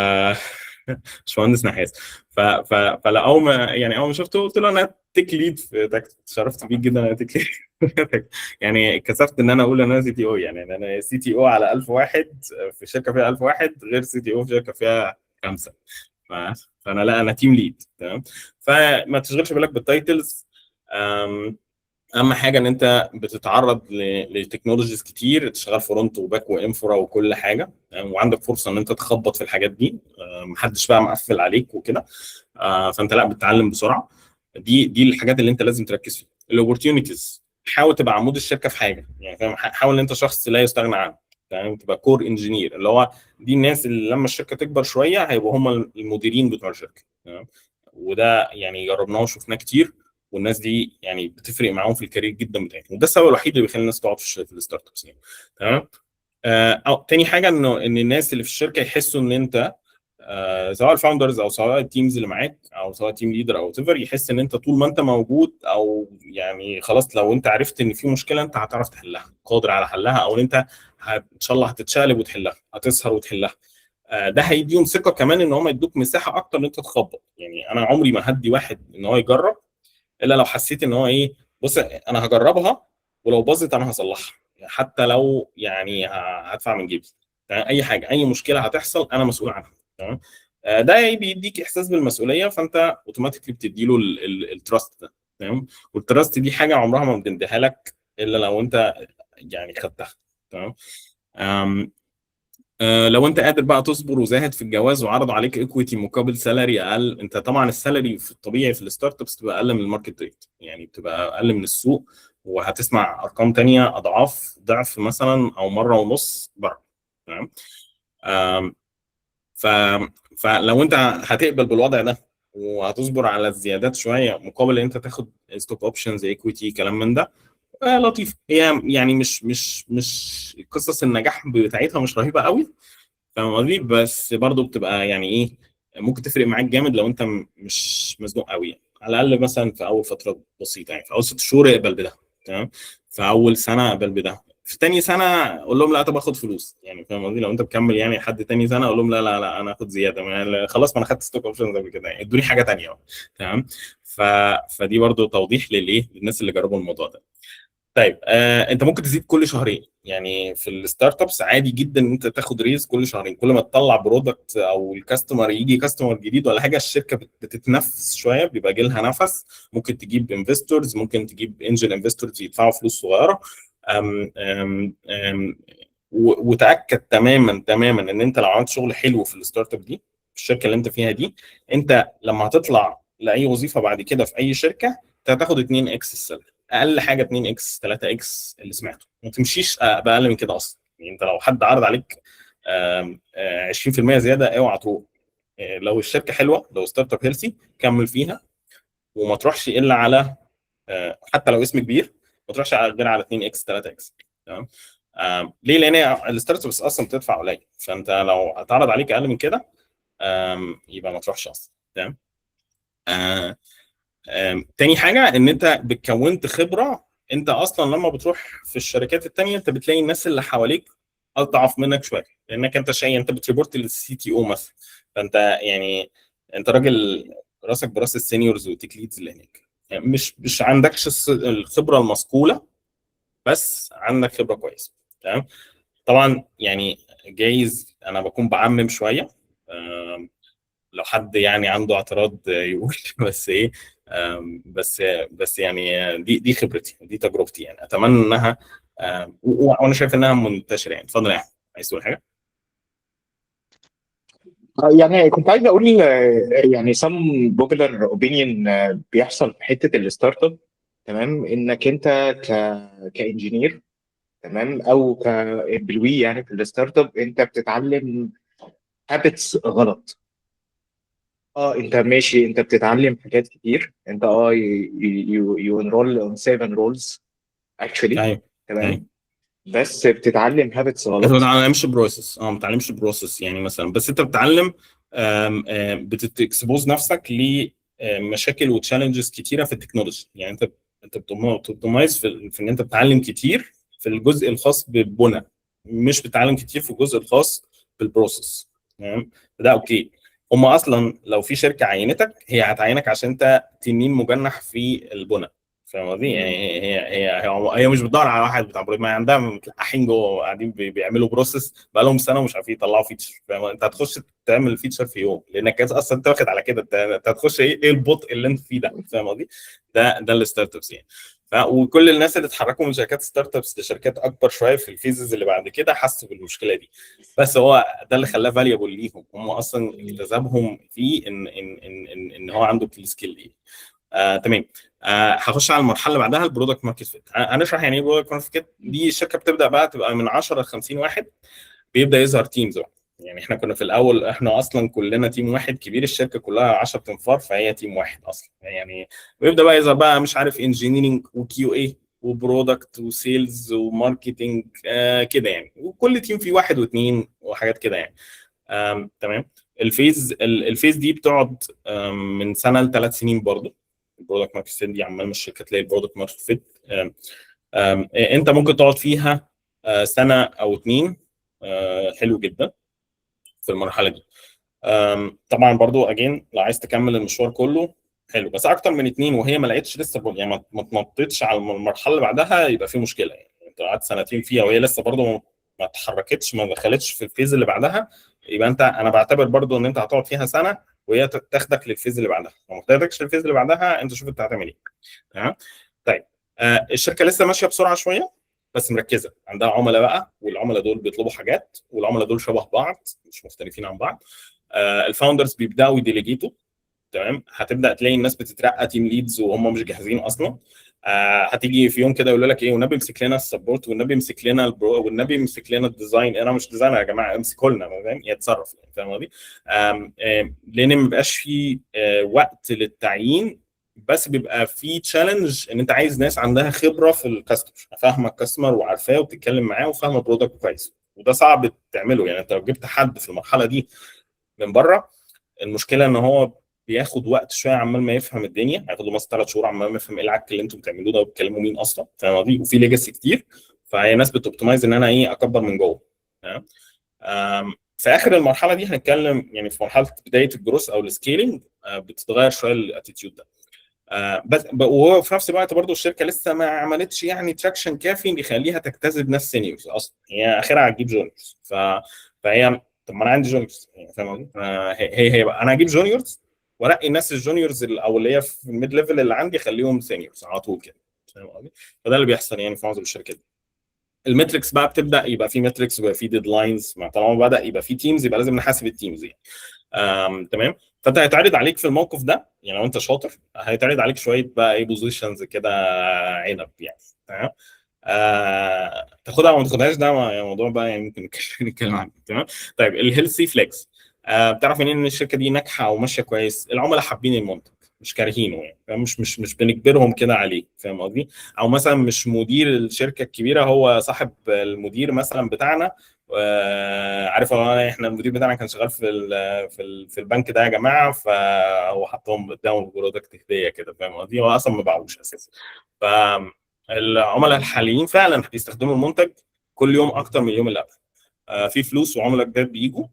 S2: باشمهندس نحاس، ف ف فلا اول ما يعني اول ما شفته قلت له انا tech lead في تاكت، اتشرفت بيك جدا، انا tech lead يعني كسفت ان انا اقول ان انا CTO يعني، انا CTO على 1000 واحد في شركة فيها 1000 واحد غير CTO في شركة فيها خمسه، فانا لا انا team lead. تمام. فما تشغلش بالك بال titles. اهم حاجة ان انت بتتعرض ل technologies كتير، تشتغل front و back و infra وكل حاجه، وعندك فرصة ان انت تخبط في الحاجات دي، محدش بقى مقفل عليك وكده، فانت لا بتتعلم بسرعة. دي الحاجات اللي انت لازم تركز فيها. ال opportunities، حاول تبقى عمود الشركة في حاجة يعني، فاهم؟ حاول ان انت شخص لا يستغنى عنه. تمام. تبقى core engineer، اللي هو دي الناس اللي لما الشركة تكبر شوية هيبقوا هم المديرين بتوع الشركة. تمام. وده يعني جربناه وشفناه كتير، والناس دي يعني بتفرق معاهم في ال career جدا بتاعتهم، وده السبب الوحيد اللي بيخلي الناس تقعد في ال startups يعني. تمام. أو تاني حاجة انه ان الناس اللي في الشركة يحسوا ان انت سواء ال founders او سواء ال teams اللي معاك او سواء team leader او whatever، يحس ان انت طول ما انت موجود، او يعني خلاص لو انت عرفت ان في مشكلة انت هتعرف تحلها، قادر على حلها، او ان انت ان شاء الله هتتشقلب وتحلها، هتسهر وتحلها. ده هيديهم ثقة كمان ان هم يدوك مساحة اكتر ان انت تخبط. يعني انا عمري ما هدي واحد ان هو يجرب الا لو حسيت ان هو ايه، بص انا هجربها ولو باظت انا هصلحها، حتى لو يعني هدفع من جيبي، يعني اي حاجة اي مشكلة هتحصل انا مسؤول عنها. تمام. ده بيديك احساس بالمسؤولية، فانت automatically بتدي له ال trust ده. تمام. وال trust دي حاجة عمرها ما بتديها لك الا لو انت يعني خدتها. تمام. آم آه لو انت قادر بقى تصبر وزاهد في الجواز وعرضوا عليك equity مقابل salary اقل، انت طبعا ال salary في الطبيعي في ال startups تبقى اقل من ال market rate، يعني بتبقى اقل من السوق، وهتسمع ارقام تانية اضعاف ضعف مثلا او مرة ونص بره. تمام. ف فلو انت هتقبل بالوضع ده وهتصبر على الزيادات شوية مقابل ان انت تاخد stock options equity كلام من ده، لطيف. هي يعني مش قصص النجاح بتاعتها مش رهيبة قوي، فاهم قصدي؟ بس برضو بتبقى يعني ايه، ممكن تفرق معاك جامد لو انت مش مزنوق قوي يعني. على الاقل مثلا في اول فترة بسيطة، يعني في اول 6 شهور اقبل بده. تمام. في اول سنة اقبل بده، في تاني سنة قول لهم لا طب اخد فلوس يعني، فاهم قصدي؟ لو انت بتكمل يعني لحد تاني سنة اقول لهم لا لا لا انا اخد زيادة، ما خلاص ما انا خدت stock options قبل كده يعني، ادوني حاجة تانية بقى. تمام. فدي برضو توضيح للايه، للناس اللي جربوا الموضوع ده. طيب انت ممكن تزيد كل شهرين، يعني في ال startups عادي جدا ان انت تاخد raise كل شهرين، كل ما تطلع product او ال customer يجي customer جديد ولا حاجة، الشركة بتتنفس شوية، بيبقى جاي لها نفس، ممكن تجيب investors، ممكن تجيب angel investors يدفعوا فلوس صغيرة. أم أم أم وتاكد تماما تماما ان انت لو عملت شغل حلو في ال startup دي، في الشركة اللي انت فيها دي، انت لما هتطلع لاي وظيفة بعد كده في اي شركة انت هتاخد 2 x ال salary، اقل حاجة 2 x 3 x اللي سمعته، ما تمشيش باقل من كده اصلا. يعني انت لو حد عرض عليك 20% زيادة اوعى تروح. لو الشركة حلوه، لو startup healthy، كمل فيها وما تروحش الا على حتى لو اسم كبير ما تروحش غير على 2 x 3 x، تمام؟ ليه؟ لان ال startups اصلا بتدفع قليل، فانت لو اتعرض عليك اقل من كده يبقى ما تروحش اصلا، تمام؟ تاني حاجة ان انت بتكونت خبره، انت اصلا لما بتروح في الشركات التانية انت بتلاقي الناس اللي حواليك اضعف منك شويه، لانك انت شيء انت بت report لل CTO مثلا، فانت يعني انت راجل راسك براس ال seniors وال tech leads اللي هناك، يعني مش عندكش الخبرة المصقوله، بس عندك خبره كويسه، تمام؟ طبعا يعني جايز انا بكون بعمم شويه، لو حد يعني عنده اعتراض يقول، بس ايه بس يعني دي خبرتي، دي تجربتي، يعني اتمنى انها وانا شايف انها منتشرة يعني. اتفضل يا احمد، عايز تقول حاجة؟
S3: يعني كنت عايز اقول يعني some popular opinion بيحصل في حتة ال startup، تمام؟ انك انت ك engineer، تمام، او ك employee يعني في ال startup انت بتتعلم habits غلط. انت ماشي، انت بتتعلم حاجات كتير، انت you enroll on 7 roles actually، تمام؟ بس بتتعلم habits غلط.
S2: انت ما بتتعلمش process، ما بتتعلمش process يعني مثلا، بس انت بتتعلم بت expose نفسك لمشاكل و challenges كتيرة في ال technology. يعني انت بت optimize في ان انت بتتعلم كتير في الجزء الخاص بالبنى، مش بتتعلم كتير في الجزء الخاص بال process، تمام؟ ده okay. هم اصلا لو في شركة عينتك هي هتعينك عشان انت تنين مجنح في البنى، فاهم قصدي؟ يعني هي مش بتدور على واحد بتاع project، ما عندها متلقحين جوه قاعدين بيعملوا process بقى لهم سنة ومش عارفين يطلعوا feature، فاهم؟ انت هتخش تعمل feature في يوم لانك اصلا انت واخد على كده، انت هتخش ايه البطء اللي انت فيه ده، فاهم قصدي؟ ده ال startups يعني. وكل الناس اللي اتحركوا من شركات startups لشركات اكبر شوية في ال phases اللي بعد كده حسوا بالمشكلة دي، بس هو ده اللي خلاه valuable ليهم، هم اصلا اكتسابهم فيه ان هو عنده ال skill دي. تمام. هخش على المرحلة اللي بعدها، ال product market fit. هنشرح يعني ايه product market fit. دي الشركة بتبدا بقى تبقى من 10 ل 50 واحد، بيبدا يظهر teams بقى. يعني احنا كنا في الاول احنا اصلا كلنا team واحد كبير، الشركة كلها 10 تنفار، فهي team واحد اصلا يعني. ويبدا بقى يظهر بقى مش عارف engineering و QA و product و sales و marketing كده يعني، وكل team فيه واحد واثنين وحاجات كده يعني. تمام. ال phase دي بتقعد من سنة ل3 سنين برضه. ال product market fit دي عمال ما الشركة تلاقي ال product market fit، انت ممكن تقعد فيها سنة او اتنين، حلو جدا في المرحلة دي. طبعا برضو again لو عايز تكمل المشوار كله حلو، بس اكتر من اتنين وهي ما لقيتش لسه يعني ما تنطتش على المرحلة اللي بعدها يبقى في مشكلة. يعني انت قعدت سنتين فيها وهي لسه برضو ما اتحركتش، ما دخلتش في ال phase اللي بعدها، يبقى انت انا بعتبر برضو ان انت هتقعد فيها سنة وهي تاخدك لل phase اللي بعدها. لو ما خدتكش لل phase اللي بعدها انت شوف انت هتعمل ايه، تمام؟ طيب الشركة لسه ماشية بسرعة شوية بس مركزه، عندها عملاء بقى، والعملاء دول بيطلبوا حاجات، والعملاء دول شبه بعض مش مختلفين عن بعض. ال founders بيبداوا ي delegate وا، تمام؟ هتبدا تلاقي الناس بتترقى team leads وهم مش جاهزين اصلا. هتيجي في يوم كده يقول لك ايه، والنبي امسك لنا ال support، والنبي امسك لنا ال pro، والنبي امسك لنا ال design، انا مش designer يا جماعة امسكوا لنا، فاهم؟ يتصرف يعني، فاهم قصدي؟ لان ما بيبقاش في وقت للتعيين، بس بيبقى في challenge ان انت عايز ناس عندها خبره في ال customer، فاهمه ال customer وعارفاه وبتتكلم معاه وفاهمه product كويس، وده صعب تعمله. يعني انت لو جبت حد في المرحلة دي من بره، المشكلة ان هو بياخد وقت شوية عمال ما يفهم الدنيا، هياخد له مثلا 3 شهور عمال ما يفهم ايه العك اللي انتم بتعملوه ده وبتكلموا مين اصلا، فاهم قصدي؟ وفي legacy كتير، فهي ناس بت optimize ان انا ايه اكبر من جوه، تمام؟ في اخر المرحلة دي هنتكلم يعني في مرحلة بداية ال growth او ال scaling، بتتغير شوية ال attitude ده، بس وهو في نفس الوقت برضو الشركة لسه ما عملتش يعني traction كافي اللي يخليها تجتذب ناس seniors اصلا، هي اخرها هتجيب juniors. فهي طب ما انا عندي juniors يعني، فاهم قصدي؟ هي هي بقى انا هجيب juniors وارقي الناس ال juniors او اللي هي في ال mid level اللي عندي اخليهم seniors على طول كده، فاهم قصدي؟ فده اللي بيحصل يعني في معظم الشركات. ال metrics بقى بتبدا يبقى في metrics ويبقى في deadlines، ما طالما بدا يبقى في teams يبقى لازم نحاسب ال teams يعني. تمام. فانت هيتعرض عليك في الموقف ده، يعني لو انت شاطر هيتعرض عليك شوية بقى ايه positions كده عنب يعني، تمام. تاخدها او ما تاخدهاش ده موضوع بقى يعني ممكن نتكلم عنه، تمام. طيب ال healthy flags، بتعرف منين ان الشركة دي ناجحة او ماشية كويس؟ العملاء حابين المنتج مش كارهينه يعني، مش بنجبرهم كده عليه، فاهم قصدي؟ او مثلا مش مدير الشركة الكبيرة هو صاحب المدير مثلا بتاعنا، عارف هو احنا المدير بتاعنا كان شغال في البنك ده يا جماعة، فهو حطهم قدامه product هديه كده، فاهم قصدي؟ هو اصلا ما باعوش اساسا. فالعملاء الحاليين فعلا بيستخدموا المنتج كل يوم اكتر من اليوم اللي قبله، في فلوس وعملاء جداد بيجوا،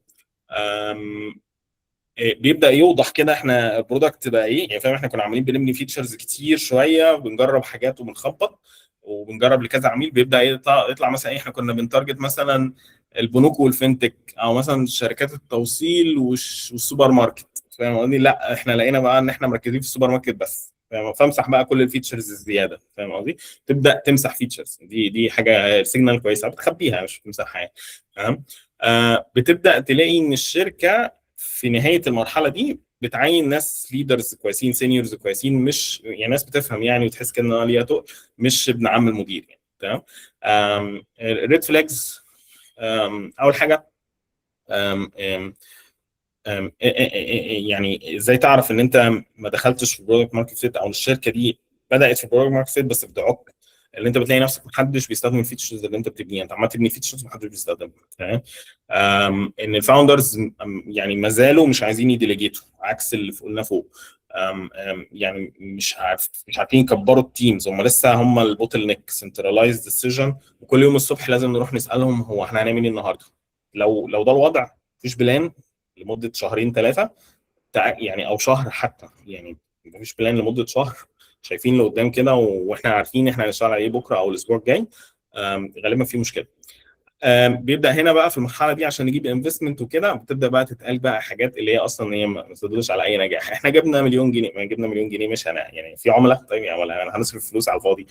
S2: بيبدا يوضح كده احنا ال product بقى ايه يعني، فاهم؟ احنا كنا عاملين بنبني features كتير شوية، بنجرب حاجات وبنخبط وبنجرب لكذا عميل، بيبدا يطلع مثلا ايه، احنا كنا بن target مثلا البنوك وال fintech، او مثلا شركات التوصيل والسوبر ماركت، فاهم قصدي؟ لا احنا لقينا بقى ان احنا مركزين في السوبر ماركت بس، فاهم؟ فامسح بقى كل ال features الزيادة، فاهم قصدي؟ تبدا تمسح features، دي حاجة signal كويسة بتخبيها مش بتمسحها يعني، تمام. بتبدا تلاقي ان الشركة في نهاية المرحلة دي بتعين ناس leaders كويسين، seniors كويسين، مش يعني ناس بتفهم يعني وتحس كده ان هو ليها تقل، مش ابن عم المدير يعني، تمام. ال red flags، اول حاجة، آم، آم، آم، يعني ازاي تعرف ان انت ما دخلتش في product market fit، او الشركة دي بدات في product market fit بس بتعك، اللي انت بتلاقي نفسك محدش بيستخدم ال features اللي انت بتبنيها، انت عمال تبني features محدش بيستخدمها، تمام. ان ال founders يعني ما زالوا مش عايزين ي delegate وا، عكس اللي قلنا فوق، أم أم يعني مش عارفين يكبروا ال teams، هم لسه هم ال bottleneck، centralized decision، وكل يوم الصبح لازم نروح نسالهم هو احنا هنعمل ايه النهارده. لو ده الوضع، مفيش plan لمدة شهرين ثلاثة يعني، او شهر حتى، يعني مفيش plan لمدة شهر، شايفين اللي قدام كده واحنا عارفين احنا هنشتغل على ايه بكره او الاسبوع الجاي، غالبا في مشكلة. بيبدا هنا بقى في المرحلة دي عشان نجيب investment وكده، بتبدا بقى تتقال بقى حاجات اللي هي اصلا هي ما تدلش على اي نجاح. احنا جبنا مليون جنيه، ما جبنا مليون جنيه مش انا يعني في عملاء، طيب يا عملاء انا هنصرف فلوس على الفاضي.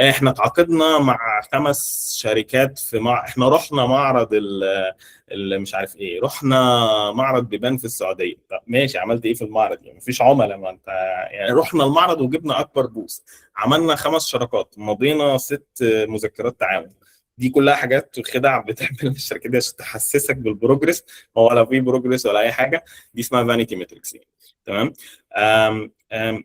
S2: احنا تعاقدنا مع 5 شركات في احنا رحنا معرض مش عارف ايه، رحنا معرض بيبان في السعودية. طب ماشي، عملت ايه في المعرض؟ يعني مفيش عملاء، ما انت يعني رحنا المعرض وجبنا اكبر booth، عملنا 5 شراكات، مضينا 6 مذكرات تعاون. دي كلها حاجات وخدع بتعمل الشركات دي عشان تحسسك بال progress، هو ولا في progress ولا اي حاجة، دي اسمها vanity metrics يعني، تمام. آم آم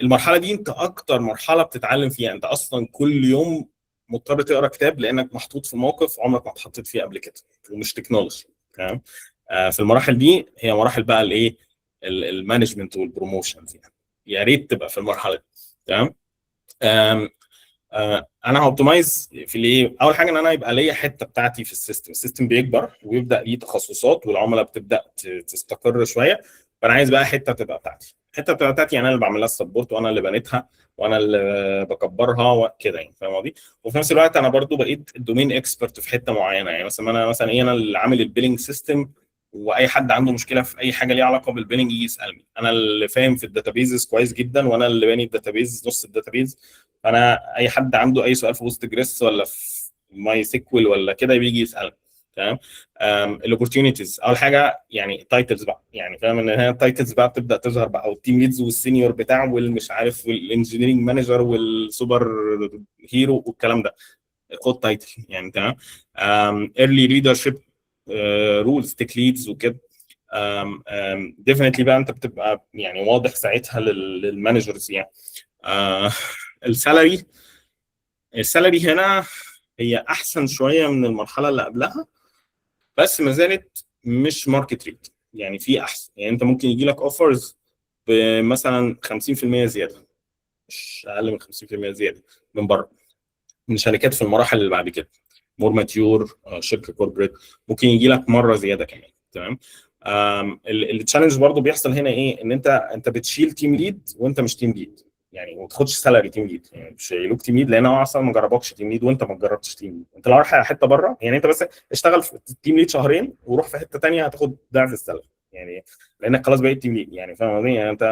S2: المرحلة دي انت اكتر مرحلة بتتعلم فيها، انت اصلا كل يوم مضطر تقرا كتاب لانك محطوط في موقف عمرك ما اتحطيت فيه قبل كده، ومش technology، تمام. في المراحل دي هي مراحل بقى الايه، ال management وال promotions يعني، يا ريت تبقى في المرحلة دي، تمام. آم انا ه optimize في الايه؟ اول حاجة ان انا يبقى ليا حتة بتاعتي في ال system، ال system بيكبر ويبدا ليه تخصصات والعملاء بتبدا تستقر شوية، فانا عايز بقى حتة تبقى بتاعتي، حتة بتبقى بتاعتي يعني انا اللي بعمل لها ال support وانا اللي بنيتها وانا اللي بكبرها وكده يعني، فاهم قصدي؟ وفي نفس الوقت انا برضو بقيت ال domain expert في حتة معينة، يعني مثلا انا مثلا ايه، انا اللي عامل ال billing system، واي حد عنده مشكلة في اي حاجة ليها علاقة بال billing يجي يسالني، انا اللي فاهم في ال databases كويس جدا، وانا اللي باني ال database، نص ال database، فانا اي حد عنده اي سؤال في Postgres ولا في MySQL ولا كده بيجي يسالني، تمام. ال opportunities اول حاجة يعني titles بقى، يعني فاهم ان هي ال titles بقى بتبدا تظهر بقى، وال team leads وال senior بتاعه والمش عارف وال engineering manager وال super hero والكلام ده، خد title يعني، تمام. early leadership roles، tech leads وكده، definitely بقى انت بتبقى يعني واضح ساعتها لل managers يعني. ال salary هنا هي احسن شوية من المرحلة اللي قبلها، بس ما زالت مش market rate، يعني في احسن، يعني انت ممكن يجي لك offers بمثلا 50% زيادة، مش اقل من 50% زيادة من بره، من شركات في المراحل اللي بعد كده more mature، شركة corporate ممكن يجي لك مرة زيادة كمان، تمام. ال challenge برضو بيحصل هنا ايه، ان انت بتشيل team lead وانت مش team lead، يعني ما تاخدش salary team lead، يعني مش شايلوك team lead لان هو اصلا ما جربكش team lead وانت ما جربتش team lead. انت لو رايح على حتة بره يعني، انت بس اشتغل في team lead شهرين وروح في حتة ثانية هتاخد ضعف ال salary يعني، لانك خلاص بقيت team lead يعني، فاهم قصدي؟ يعني انت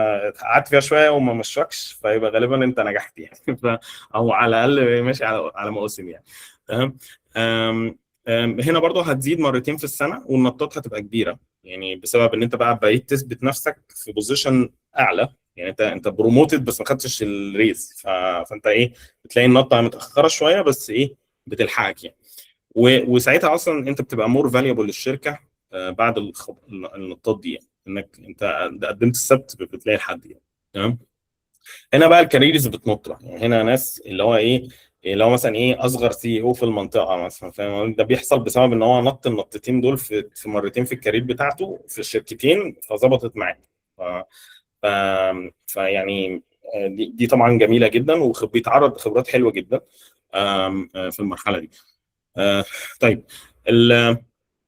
S2: قعدت فيها شوية وما مشكش، فيبقى غالبا انت نجحت يعني، او على الاقل ماشي على مواسم يعني، تمام. هنا برضو هتزيد مرتين في السنة والنطات هتبقى كبيرة، يعني بسبب ان انت بقى بقيت تثبت نفسك في position اعلى. يعني انت promoted بس ما خدتش ال raise، فانت ايه، بتلاقي النطه متاخرة شويه، بس ايه، بتلحقك يعني. وساعتها اصلا انت بتبقى more valuable للشركة بعد النطات دي، يعني انك انت قدمت السبت بتلاقي الحد يعني. تمام. هنا بقى ال careers بتنط بقى. يعني هنا ناس اللي هو ايه، اللي هو مثلا ايه، اصغر CEO في المنطقة مثلا، فاهم؟ ده بيحصل بسبب ان هو نط النطتين دول في مرتين في ال career بتاعته في الشركتين، فظبطت معاه. ف ف فيعني دي طبعا جميلة جدا، وبيتعرض خبرات حلوة جدا في المرحلة دي. طيب،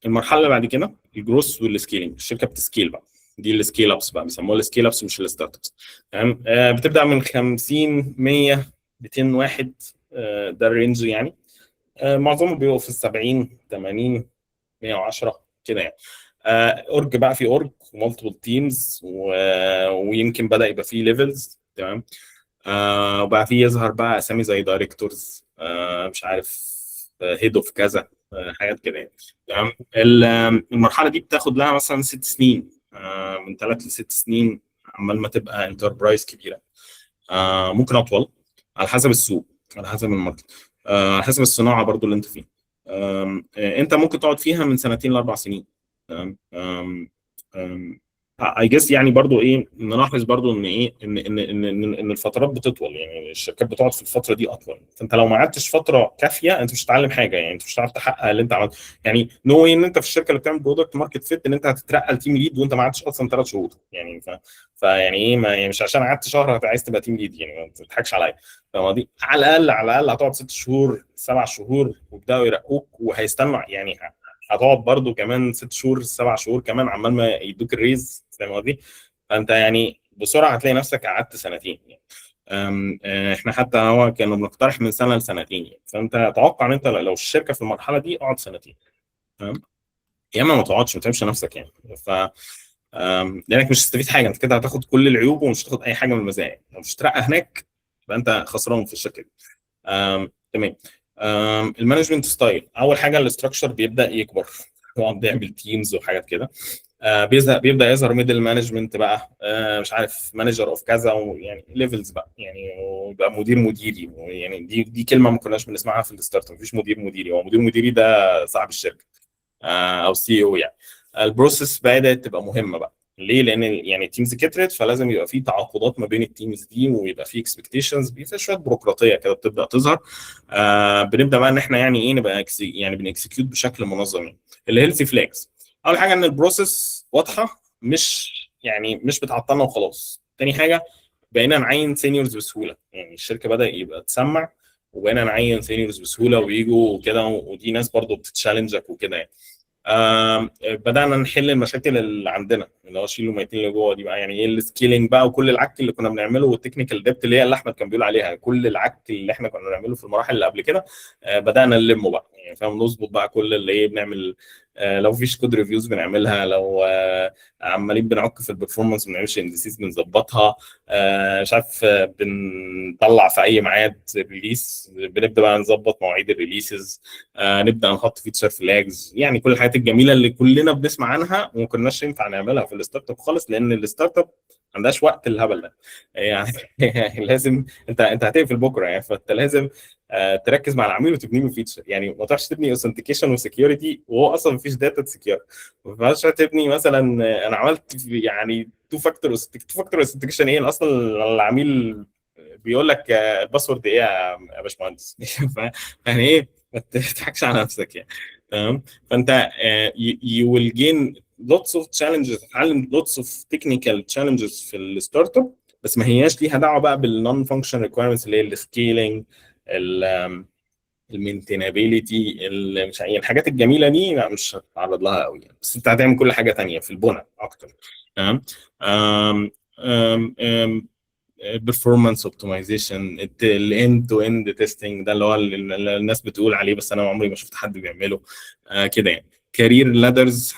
S2: المرحلة اللي بعد كده ال growth وال scaling. الشركة بت scale بقى، دي ال scale ups بقى، بيسموها ال scale ups مش ال startups. تمام. بتبدا من 50، 100، 200 واحد، ده ال range يعني. معظمه بيبقوا في ال 70، 80، 110 كده يعني. Org بقى، في org و multiple teams، ويمكن بدا يبقى فيه levels. تمام. وبقى فيه يظهر بقى اسامي زي directors، مش عارف، head of كذا، حاجات كده يعني. تمام. المرحلة دي بتاخد لها مثلا 6 سنين، من 3 ل6 سنين عمال ما تبقى enterprise كبيره، ممكن اطول على حسب السوق، على حسب ال market، على حسب الصناعة برضو اللي انت فيها. آم، آه، انت ممكن تقعد فيها من سنتين ل4 سنين. تمام. I guess يعني برضو ايه، نلاحظ برضو ان ايه، ان الفترات بتطول، يعني الشركات بتقعد في الفترة دي اطول. فانت لو ما قعدتش فترة كافيه انت مش هتتعلم حاجه، يعني انت مش هتعرف تحقق اللي انت عملته. يعني no way ان انت في الشركة اللي بتعمل product market fit ان انت هتترقى ل team lead وانت ما قعدتش اصلا 3 شهور يعني. فيعني ايه، ما يعني مش عشان قعدت شهر عايز تبقى team lead، يعني ما تضحكش عليا، فاهم قصدي؟ على الاقل على الاقل هتقعد 6 شهور، 7 شهور، ويبداوا يرقوك وهيستنوا، يعني هتقعد برضو كمان 6 شهور، 7 شهور كمان عمال ما يدوك ال raise، فاهم قصدي؟ فانت يعني بسرعة هتلاقي نفسك قعدت سنتين يعني. أم، آه، احنا حتى هو كانوا بنقترح من سنة لسنتين يعني. فانت توقع ان انت لو الشركة في المرحلة دي اقعد سنتين. تمام. يا اما ما تقعدش، ما تتعبش نفسك يعني. ف لانك مش هتستفيد حاجه، انت كده هتاخد كل العيوب ومش هتاخد اي حاجة من المزايا. لو مش هترقى هناك يبقى انت خسران في الشركة دي. تمام. ال management style، اول حاجة ال structure بيبدا يكبر، طبعا بيعمل teams وحاجات كده. بيظهر، بيبدا يظهر middle management بقى، مش عارف manager of كذا، ويعني levels بقى يعني، ويبقى مدير مديري. يعني دي كلمة ما كناش بنسمعها في ال startup، مفيش مدير مديري، هو مدير مديري ده صاحب الشركة او CEO يعني. ال process بدات تبقى مهمة بقى. ليه؟ لان يعني ال teams كترت، فلازم يبقى في تعاقدات ما بين ال teams دي، ويبقى في expectations، بيبقى شوية بيروقراطيه كده بتبدا تظهر. بنبدا بقى ان احنا يعني ايه، نبقى يعني بن execute بشكل منظم يعني. ال healthy flags، اول حاجة ان ال process واضحه، مش يعني مش بتعطلنا وخلاص. تاني حاجة بقينا نعين seniors بسهوله، يعني الشركة بدا يبقى تسمع وبقينا نعين seniors بسهولة ويجوا وكده، ودي ناس برضو بتت challenge ك وكده يعني. بدانا نحل المشاكل اللي عندنا، اللي هو شيلوا الميتين اللي جوه دي بقى، يعني ايه، ال scaling بقى وكل العك اللي كنا بنعمله وال technical debt اللي هي اللي احمد كان بيقول عليها، كل العك اللي احنا كنا بنعمله في المراحل اللي قبل كده بدانا نلمه بقى يعني، فاهم؟ نظبط بقى كل اللي ايه بنعمل، لو فيش code reviews بنعملها، لو عمالين بنعك في ال performance ما بنعملش indices بنظبطها، مش عارف، بنطلع في اي ميعاد release، بنبدا بقى نظبط مواعيد ال releases، نبدا نحط feature flags، يعني كل الحاجات الجميلة اللي كلنا بنسمع عنها وما كناش ينفع نعملها في ال startup خالص، لان ال startup ما عندهاش وقت الهبل ده يعني. لازم انت هتقفل بكره يعني، فانت لازم تركز مع العميل وتبني له feature. يعني ما تروحش تبني authentication و security وهو اصلا ما فيش data ت secure. ما ينفعش تبني مثلا انا عملت يعني two factor authentication، ايه اصلا؟ العميل بيقول لك ال password ايه يا باشمهندس؟ يعني ايه، ما تضحكش على نفسك يعني. تمام. فانت you will gain lots of challenges، تتعلم lots of technical challenges في ال startup، بس ما هياش ليها دعوه بقى بال non function requirements اللي هي ال scaling، ال maintainability، مش يعني الحاجات الجميلة دي، لا مش هتتعرض لها قوي يعني. بس انت هتعمل كل حاجة تانية في البنى اكتر. تمام. ام performance optimization، ال end to end testing، ده اللي هو اللي الناس بتقول عليه بس انا عمري ما شفت حد بيعمله كده يعني. career ladders،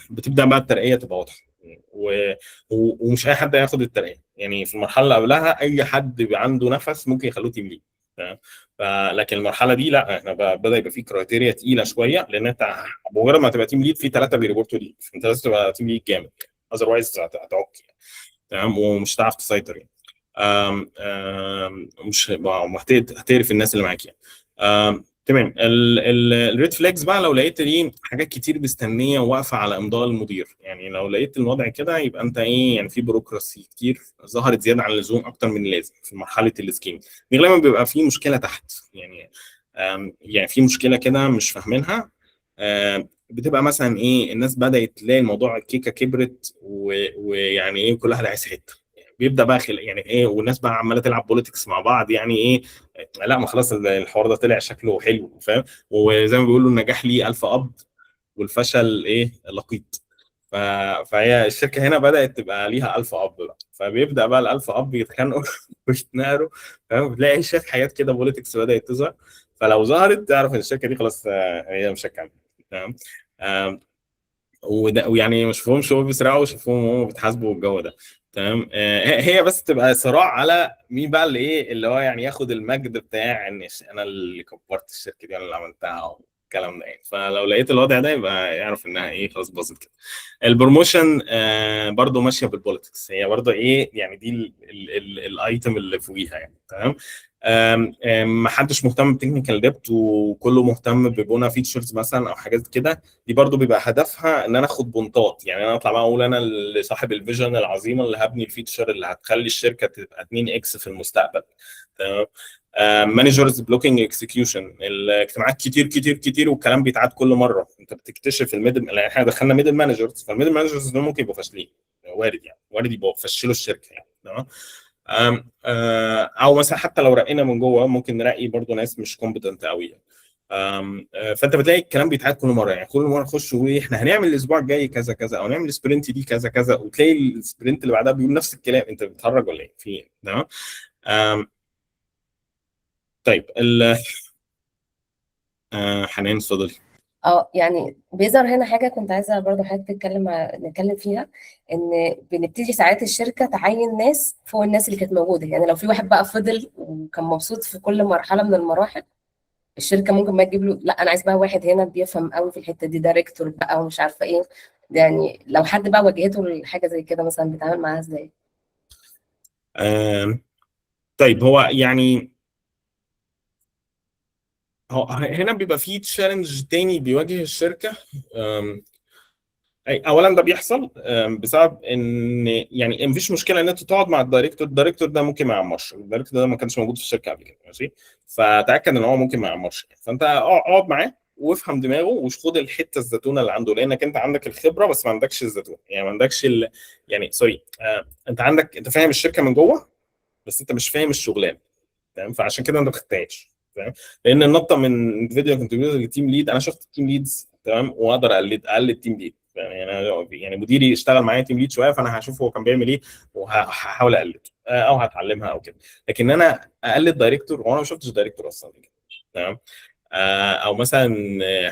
S2: بتبدا بقى الترقية تبقى واضحة، ومش اي حد هياخد الترقيه. يعني في المرحلة اللي قبلها اي حد بيبقى عنده نفس ممكن يخلوه team lead. تمام. فلكن المرحلة دي لا، احنا بدا يبقى في criteria تقيلة شويه، لان انت بمجرد ما تبقى team lead في ثلاثة بي report وا ليك، فانت لازم تبقى team lead جامد، otherwise هتعك يعني. تمام، ومش هتعرف تسيطر يعني. آم آم مش هتقرف الناس اللي معاك يعني. تمام. ال red flags بقى، لو لقيت ايه حاجات كتير مستنيه وواقفه على امضاء المدير، يعني لو لقيت الوضع كده يبقى انت ايه، يعني في bureaucracy كتير ظهرت زيادة عن اللزوم اكتر من اللازم في مرحلة ال scaling دي، غالبا بيبقى في مشكلة تحت يعني. يعني في مشكلة كده مش فاهمينها، بتبقى مثلا ايه، الناس بدات تلاقي الموضوع الكيكه كبرت ويعني ايه، كل واحد عايز حتة، بيبدا بقى يعني ايه، والناس بقى عماله تلعب politics مع بعض، يعني ايه، لا ما خلاص الحوار ده طلع شكله حلو، فاهم؟ وزي ما بيقولوا النجاح ليه الف اب والفشل ايه لقيط. فهي الشركة هنا بدات تبقى ليها الف اب بقى، فبيبدا بقى الالف اب يتخانقوا ويتناقروا، فاهم؟ بتلاقي شوية حاجات كده politics بدات تظهر، فلو ظهرت تعرف ان الشركة دي خلاص هي مش هتكمل. تمام. وده ويعني ما شوفهمش هو بيسرقوا وشوفهم وهم بيتحاسبوا والجو ده. تمام. هي بس تبقى صراع على مين بقى اللي ايه، اللي هو يعني ياخد المجد بتاع ان انا اللي كبرت الشركة دي، انا اللي عملتها والكلام ده يعني. فلو لقيت الوضع ده يبقى يعرف انها ايه، خلاص باظت كده. ال promotion برضو ماشية بال politics، هي برضو ايه يعني، دي ال item اللي فوقيها يعني. تمام. آم، آم، ما حدش مهتم ب technical debt وكله مهتم ببنى features مثلا او حاجات كده، دي برضو بيبقى هدفها ان انا اخد بونطات، يعني انا اطلع بقى اقول انا اللي صاحب ال vision العظيمة اللي هبني ال feature اللي هتخلي الشركة تبقى 2 x في المستقبل. تمام. managers blocking execution، الاجتماعات كتير كتير كتير والكلام بيتعاد كل مره، انت بتكتشف ال middle، يعني احنا دخلنا middle managers، فال middle managers دول ممكن يبقوا فاشلين، وارد يعني، وارد يبقوا فشلوا الشركة يعني. تمام. آم، آه، او مثلا حتى لو رقينا من جوه ممكن نرقي برضو ناس مش competent قوي يعني. آم، آه، فانت بتلاقي الكلام بيتعاد كل مره، يعني كل مرة نخش ونقول احنا هنعمل الاسبوع الجاي كذا كذا، او نعمل ال sprint دي كذا كذا، وتلاقي ال sprint اللي بعدها بيقول نفس الكلام، انت بتهرج ولا ايه؟ في ايه؟ تمام. طيب ال حنان اتفضلي.
S1: يعني بيظهر هنا حاجة كنت عايزة برضو حضرتك نتكلم فيها، إن بنبتدي ساعات الشركة تعين ناس فوق الناس اللي كانت موجودة، يعني لو في واحد بقى فضل وكان مبسوط في كل مرحلة من المراحل، الشركة ممكن ما تجيب له، لا أنا عايز بقى واحد هنا بيفهم قوي في الحتة دي، director بقى ومش عارفة إيه. يعني لو حد بقى واجهته لحاجة زي كده مثلا بيتعامل معاها إزاي؟
S2: طيب هو يعني هو هنا بيبقى فيه challenge تاني بيواجه الشركة. اولا ده بيحصل بسبب ان يعني مفيش مشكلة ان انت تقعد مع ال director، ال director ده ممكن ما يعمرش، ال director ده ما كانش موجود في الشركة قبل كده، ماشي، فتاكد ان هو ممكن ما يعمرش، فانت اقعد معاه وافهم دماغه وخد الحتة الزتونه اللي عنده، لانك انت عندك الخبرة بس ما عندكش الزتونه، يعني ما عندكش يعني sorry، انت عندك، انت فاهم الشركة من جوه بس انت مش فاهم الشغلانه. تمام. فعشان كده انت ما خدتهاش. تمام. لان النطه من individual contributor ل team lead، انا شفت team leads، تمام، واقدر اقلد team lead، يعني انا يعني مديري اشتغل معايا team lead شوية، فانا هشوف هو كان بيعمل ايه وهحاول اقلده او هتعلمها او كده، لكن انا اقلد director وانا ما شفتش director اصلا قبل كده. تمام. او مثلا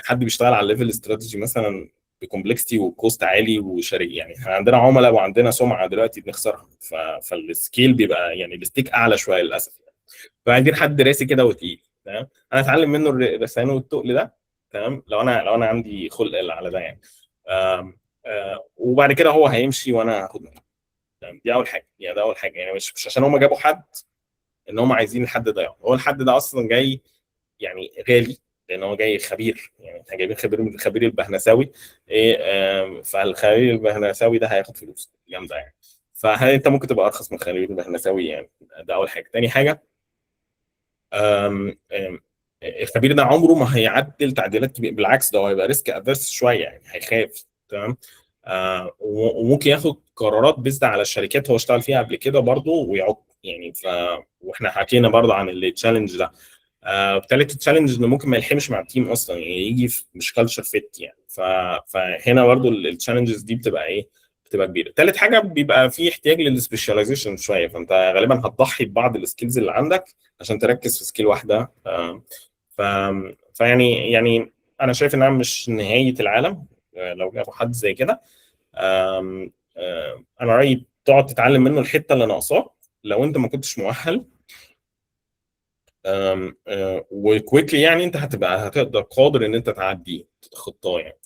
S2: حد بيشتغل على level strategy مثلا ب complexity و cost عالي وشركه، يعني احنا عندنا عملاء وعندنا سمعه دلوقتي بنخسرها، فال scale بيبقى يعني ال stake اعلى شوية للاسف يعني. فعايزين حد راسي كده وتقيل. تمام. انا اتعلم منه الرسانه والتقل ده. تمام. لو انا عندي خلق على ده يعني. آم، آه، وبعد كده هو هيمشي وانا هاخد منه. تمام. دي اول حاجة، يعني ده اول حاجه، يعني مش عشان هم جابوا حد ان هم عايزين الحد ده، يعني هو الحد ده اصلا جاي يعني غالي، لان هو جاي خبير، يعني احنا جايبين خبير من الخبير البهنساوي ايه، فالخبير البهنساوي ده هياخد فلوس جامدة يعني، فهل انت ممكن تبقى ارخص من الخبير البهنساوي يعني؟ ده اول حاجه. تاني حاجة، آم، آم، الخبير ده عمره ما هيعدل تعديلات كبيره، بالعكس ده هو هيبقى risk averse شوية، يعني هيخاف. تمام. وممكن ياخد قرارات based على الشركات هو اشتغل فيها قبل كده برضه ويعك يعني. واحنا حكينا برضه عن ال challenge ده. تالت challenge انه ممكن ما يلحمش مع ال team اصلا، يعني يجي في مش culture fit يعني. فهنا برضه ال challenges دي بتبقى ايه؟ بتبقى كبيرة. تالت حاجة بيبقى في احتياج لل specialization شويه، فانت غالبا هتضحي ببعض ال skills اللي عندك عشان تركز في skill واحدة. فيعني انا شايف انها مش نهاية العالم لو جابوا حد زي كده. آم، آم، انا رايي تقعد تتعلم منه الحتة اللي ناقصاه لو انت ما كنتش مؤهل. و quickly يعني انت هتبقى هتقدر قادر ان انت تعدي تتخطاه يعني.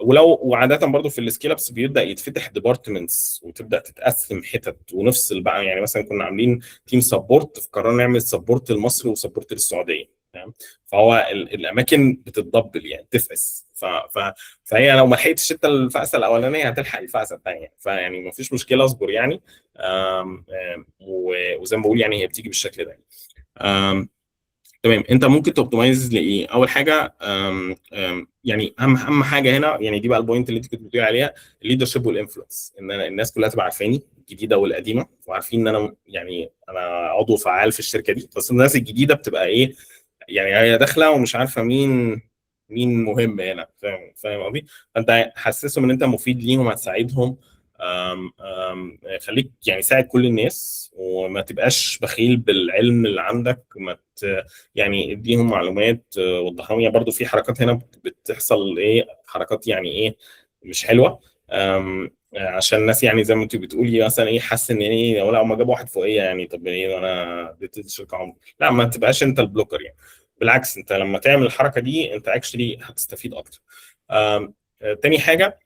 S2: ولو وعاده برضو في ال scale ups بيبدا يتفتح departments وتبدا تتقسم حتت ونفصل بقى. يعني مثلا كنا عاملين team support، فقررنا نعمل support لمصر و support للسعوديه، تمام؟ فهو الاماكن بتتضبل يعني تفقس، فهي لو ما لحقتش انت الفقسه الاولانية هتلحق الفقسه الثانيه، فيعني ما فيش مشكله، اصبر يعني. آم، آم، وزي ما بقول يعني هي بتيجي بالشكل ده. تمام، انت ممكن ت optimize لايه؟ اول حاجة آم آم يعني اهم حاجة هنا، يعني دي بقى ال point اللي انت كنت بتقولي عليها، ال leadership وال influence، ان انا الناس كلها تبقى عارفاني، الجديدة والقديمه، وعارفين ان انا يعني انا عضو فعال في الشركة دي. بس الناس الجديدة بتبقى ايه؟ يعني هي داخله ومش عارفه مين مهم هنا، فاهم قصدي؟ فانت حسسهم ان انت مفيد ليهم، هتساعدهم. آم آم خليك يعني ساعد كل الناس وما تبقاش بخيل بالعلم اللي عندك، ما يعني اديهم معلومات، وضحهم. يعني برضو في حركات هنا بتحصل، ايه حركات يعني ايه مش حلوه، عشان الناس يعني زي ما انت بتقولي مثلا ايه، حاسس ان ايه لو ما جابوا واحد فوقيه يعني، طب ايه انا اديت الشركة عمر. لا، ما تبقاش انت ال blocker يعني، بالعكس انت لما تعمل الحركة دي انت actually هتستفيد اكتر. تاني حاجة،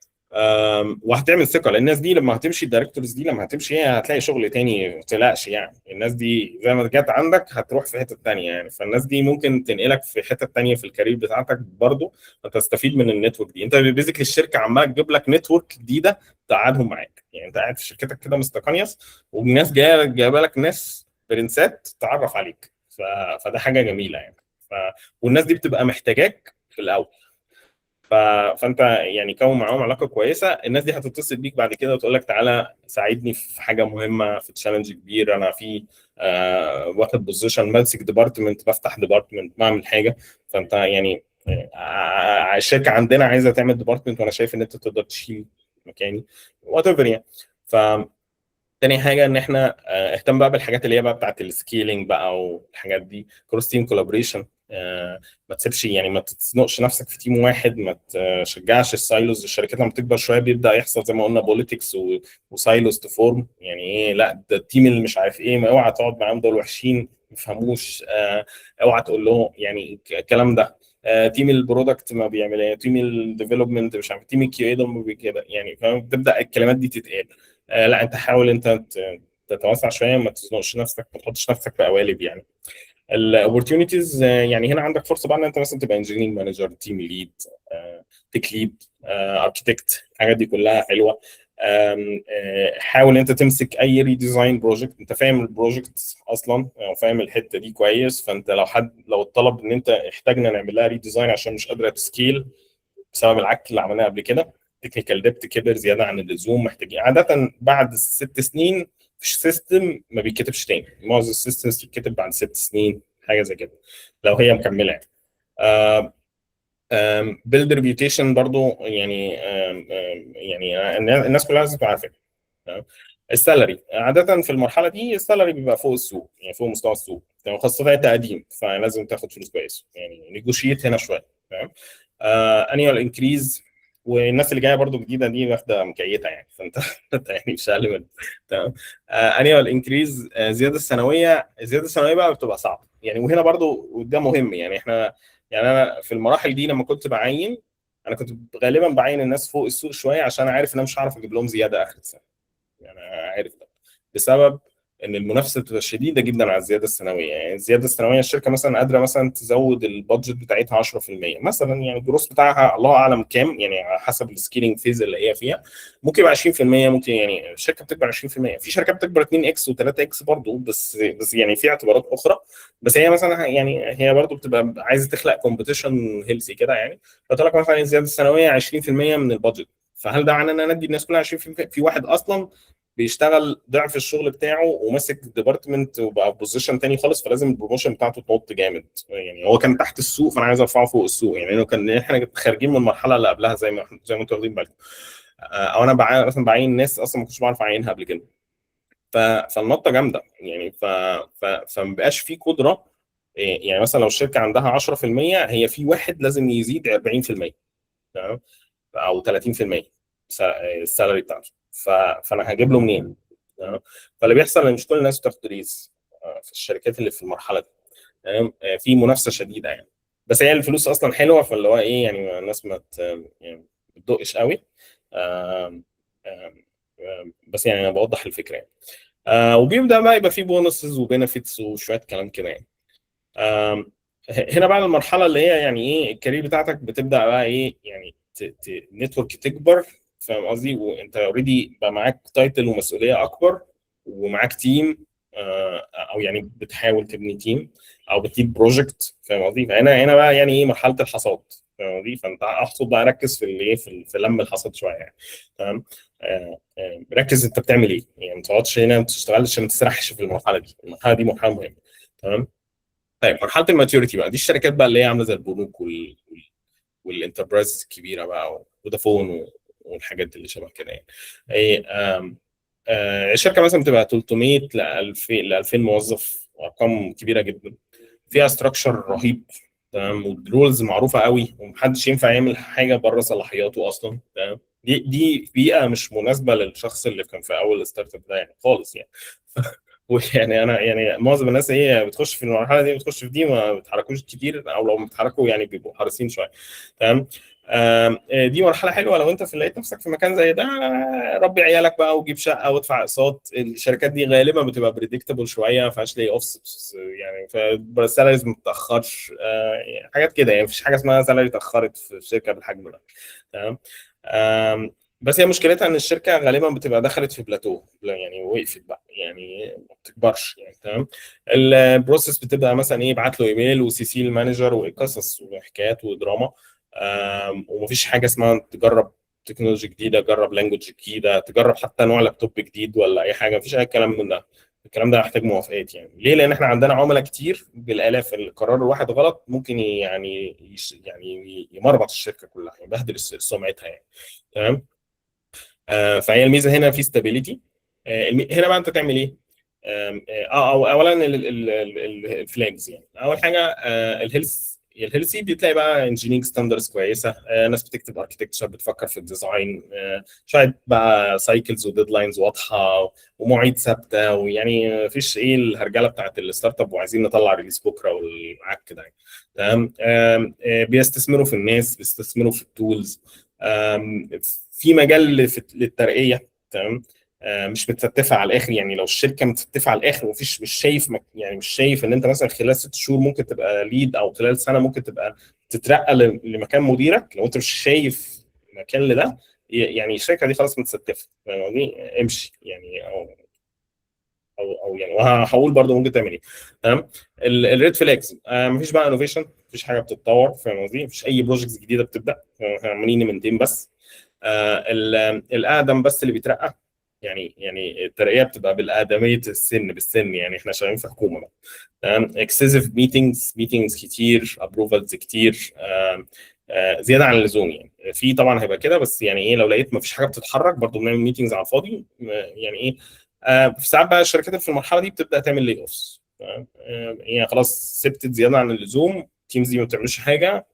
S2: وهتعمل ثقه، لان الناس دي لما هتمشي، ال directors دي لما هتمشي هي هتلاقي شغل تاني، ما تقلقش يعني. الناس دي زي ما جت عندك هتروح في حتة تانية يعني، فالناس دي ممكن تنقلك في حتة تانية في ال career بتاعتك برضه، فتستفيد من ال network دي. انت basically الشركة عماله تجيب لك network جديدة تقعدهم معاك، يعني انت قاعد في شركتك كده مستقنيص والناس جاية جايبه لك ناس برنسات تتعرف عليك، فده حاجة جميلة يعني. والناس دي بتبقى محتاجاك في الاول، فانت يعني كون معاهم علاقة كويسه. الناس دي هتتصل بيك بعد كده وتقول لك تعالى ساعدني في حاجة مهمه، في challenge كبير انا في، واخد position، ماسك department، بفتح department، بعمل حاجه. فانت يعني الشركة عندنا عايزه تعمل department وانا شايف ان انت تقدر تشيل مكاني، whatever يعني. ف تاني حاجة ان احنا اهتم بقى بالحاجات اللي هي بقى بتاعت ال scaling بقى والحاجات دي، cross team collaboration، ما تسيبش يعني ما تزنقش نفسك في team واحد، ما تشجعش ال silos. الشركات لما بتكبر شوية بيبدا يحصل زي ما قلنا politics و silos ت form، يعني ايه لا ده ال team اللي مش عارف ايه، ما اوعى تقعد معاهم، دول وحشين ما يفهموش، اوعى تقول لهم يعني الكلام ده، team ال product ما بيعمل ايه، team ال development مش عارف، team ال QA ده ما كده يعني، فاهم؟ تبدا الكلمات دي تتقال. لا انت حاول انت تتوسع شويه، ما تزنقش نفسك، ما تحطش نفسك في قوالب يعني. ال opportunities يعني هنا عندك فرصة بقى ان انت مثلا تبقى engineering manager، team lead، tech lead، architect، الحاجات دي كلها حلوه. حاول انت تمسك اي redesign project، انت فاهم ال project اصلا او فاهم الحتة دي كويس، فانت لو حد لو اتطلب ان انت احتاجنا نعمل لها redesign عشان مش قادرة ت scale بسبب العك اللي عملناه قبل كده، technical debt كبر زيادة عن اللزوم، محتاجين عادة بعد 6 سنين مفيش system ما بيتكتبش تاني، معظم ال systems بتتكتب بعد 6 سنين حاجة زي كده لو هي مكملة يعني. build reputation برضو يعني، آم، آم، يعني الناس كلها لازم تبقى عارفه. تمام؟ ال salary عادة في المرحلة دي ال salary بيبقى فوق السوق، يعني فوق مستوى السوق، تمام؟ خاصة انت قديم فلازم تاخد فلوس كويس يعني، negotiate هنا شويه، تمام؟ annual increase، والناس اللي جاية برضو جديدة دي واخده مكيته يعني، فانت انت يعني مش اقل من، تمام؟ annual increase، الزيادة السنويه، الزيادة السنوية بقى بتبقى صعبة يعني، وهنا برضو وده مهم يعني. احنا يعني انا في المراحل دي لما كنت بعين، انا كنت غالبا بعين الناس فوق السوق شوية عشان عارف ان انا مش هعرف اجيب لهم زيادة اخر السنه، يعني انا عارف ده بسبب ان المنافسة بتبقى شديدة جدا على الزيادة السنويه. يعني الزيادة السنوية الشركة مثلا قادرة مثلا تزود ال budget بتاعتها 10% مثلا، يعني ال growth بتاعها الله اعلم كام، يعني على حسب ال scaling phase اللي هي فيها، ممكن يبقى 20%، ممكن يعني الشركة بتكبر 20%، في شركات بتكبر 2 x و3 x برضه، بس يعني في اعتبارات اخرى، بس هي مثلا يعني هي برضه بتبقى عايزه تخلق competition healthy كده يعني، فتقول لك مثلا الزيادة السنوية 20% من ال budget، فهل ده معناه ان انا ادي الناس كلها 20%؟ في واحد اصلا بيشتغل ضعف الشغل بتاعه وماسك department وبقى في position تاني خالص، فلازم ال promotion بتاعته تنط جامد يعني، هو كان تحت السوق فانا عايز ارفعه فوق السوق يعني، لانه كان احنا خارجين من المرحلة اللي قبلها زي ما انتم واخدين بالكم، او انا مثلا بعين ناس اصلا ما كنتش بعرف اعينها قبل كده، فالنطه جامدة يعني، فما بقاش في قدره يعني. مثلا لو الشركة عندها 10% هي في واحد لازم يزيد 40%، تمام؟ او 30% ال salary بتاعته، فانا هجيب له منين؟ تمام؟ فاللي بيحصل ان مش كل الناس بتاخد raise في الشركات اللي في المرحلة دي. تمام؟ في منافسه شديدة يعني، بس هي الفلوس اصلا حلوه، فاللي هو ايه يعني الناس ما يعني بتدقش قوي. آم، آم، آم، بس يعني انا بوضح الفكرة يعني. وبيبدا بقى يبقى فيه bonuses و benefits وشوية كلام كده يعني. هنا بقى المرحلة اللي هي يعني ايه ال career بتاعتك بتبدا بقى ايه يعني network تكبر، فاهم قصدي؟ وانت already بقى معاك title ومسؤولية اكبر ومعاك team، او يعني بتحاول تبني team او بت lead project، فاهم قصدي؟ فهنا بقى يعني ايه مرحلة الحصاد، فاهم قصدي؟ فانت احصد بقى، ركز في اللي ايه في لم الحصاد شوية يعني، تمام؟ ركز انت بتعمل ايه يعني، ما تقعدش هنا، ما تشتغلش، ما تسرحش في المرحلة دي. المرحلة دي مرحلة مهمه، تمام؟ طيب مرحلة ال maturity بقى، دي الشركات بقى اللي هي عامله زي البنوك وال enterprise الكبيرة بقى، وفودافون والحاجات اللي شبه كده يعني. ايه آم، آه، الشركة مثلا بتبقى 300 ل 2000 ل 2000 موظف، ارقام كبيرة جدا، فيها structure رهيب، تمام؟ وال roles معروفة قوي، ومحدش ينفع يعمل حاجة بره صلاحياته اصلا، تمام؟ دي بيئة مش مناسبة للشخص اللي كان في اول startup ده يعني خالص يعني. ويعني انا يعني معظم الناس هي بتخش في المرحلة دي، بتخش في دي ما بيتحركوش كتير، او لو بيتحركوا يعني بيبقوا حريصين شويه، تمام؟ آم، آه، دي مرحلة حلوة لو انت في لقيت نفسك في مكان زي ده، ربي عيالك بقى وجيب شقه وادفع اقساط. الشركات دي غالبا بتبقى predictable شويه، ما فيهاش layoffs يعني، فال salaries ما بتتاخرش، حاجات كده يعني، مفيش حاجة اسمها salary اتاخرت في شركة بالحجم ده، تمام؟ بس هي مشكلتها ان الشركة غالبا بتبقى دخلت في بلاتو يعني، وقفت بقى يعني، ما بتكبرش يعني، تمام؟ ال process بتبقى مثلا ايه، ابعت له ايميل و CC ال manager وقصص وحكايات ودراما، ومفيش حاجة اسمها تجرب technology جديده، جرب language جديده، تجرب حتى نوع لابتوب جديد ولا اي حاجه، مفيش اي كلام من ده. الكلام ده محتاج موافقات يعني. ليه؟ لان احنا عندنا عملاء كتير بالالاف، القرار الواحد غلط ممكن يعني يعني يمرمط الشركة كلها، يبهدل سمعتها يعني، تمام؟ فهي الميزة هنا في stability. هنا بقى انت تعمل ايه؟ او اولا ال flags يعني، اول حاجة ال healthy بتلاقي بقى engineering standards كويسه، ناس بتكتب architecture، بتفكر في ال design، شوية بقى cycles و deadlines واضحة ومواعيد ثابته، ويعني مفيش ايه الهرجله بتاعت ال startup وعايزين نطلع release بكره والعك كده يعني، تمام؟ بيستثمروا في الناس، بيستثمروا في ال tools، في مجال للترقيه، تمام؟ مش متستفه على الاخر يعني. لو الشركة متستفه على الاخر ومفيش، مش شايف يعني مش شايف ان انت مثلا خلال 6 شهور ممكن تبقى lead، او خلال سنة ممكن تبقى تترقى لمكان مديرك، لو انت مش شايف مكان لده يعني الشركة دي خلاص متستفه، فاهم قصدي؟ امشي يعني، او يعني وهقول برضو ممكن تعمل ايه، تمام؟ ال red flags، مفيش بقى innovation، مفيش حاجة بتتطور، فاهم قصدي؟ مفيش اي projects جديدة بتبدا، احنا عمالين ن maintain بس. الاقدم بس اللي بيترقى يعني الترقية بتبقى بالاقدميه، السن بالسن يعني، احنا شغالين في حكومة بقى، تمام؟ excessive meetings، meetings كتير، approvals كتير، زيادة عن اللزوم يعني. في طبعا هيبقى كده، بس يعني ايه لو لقيت مفيش حاجة بتتحرك برضو بنعمل meetings على الفاضي، يعني ايه. في ساعات بقى الشركات اللي في المرحلة دي بتبدا تعمل layoffs، يعني خلاص سبتت زيادة عن اللزوم، ال teams دي ما بتعملش حاجه،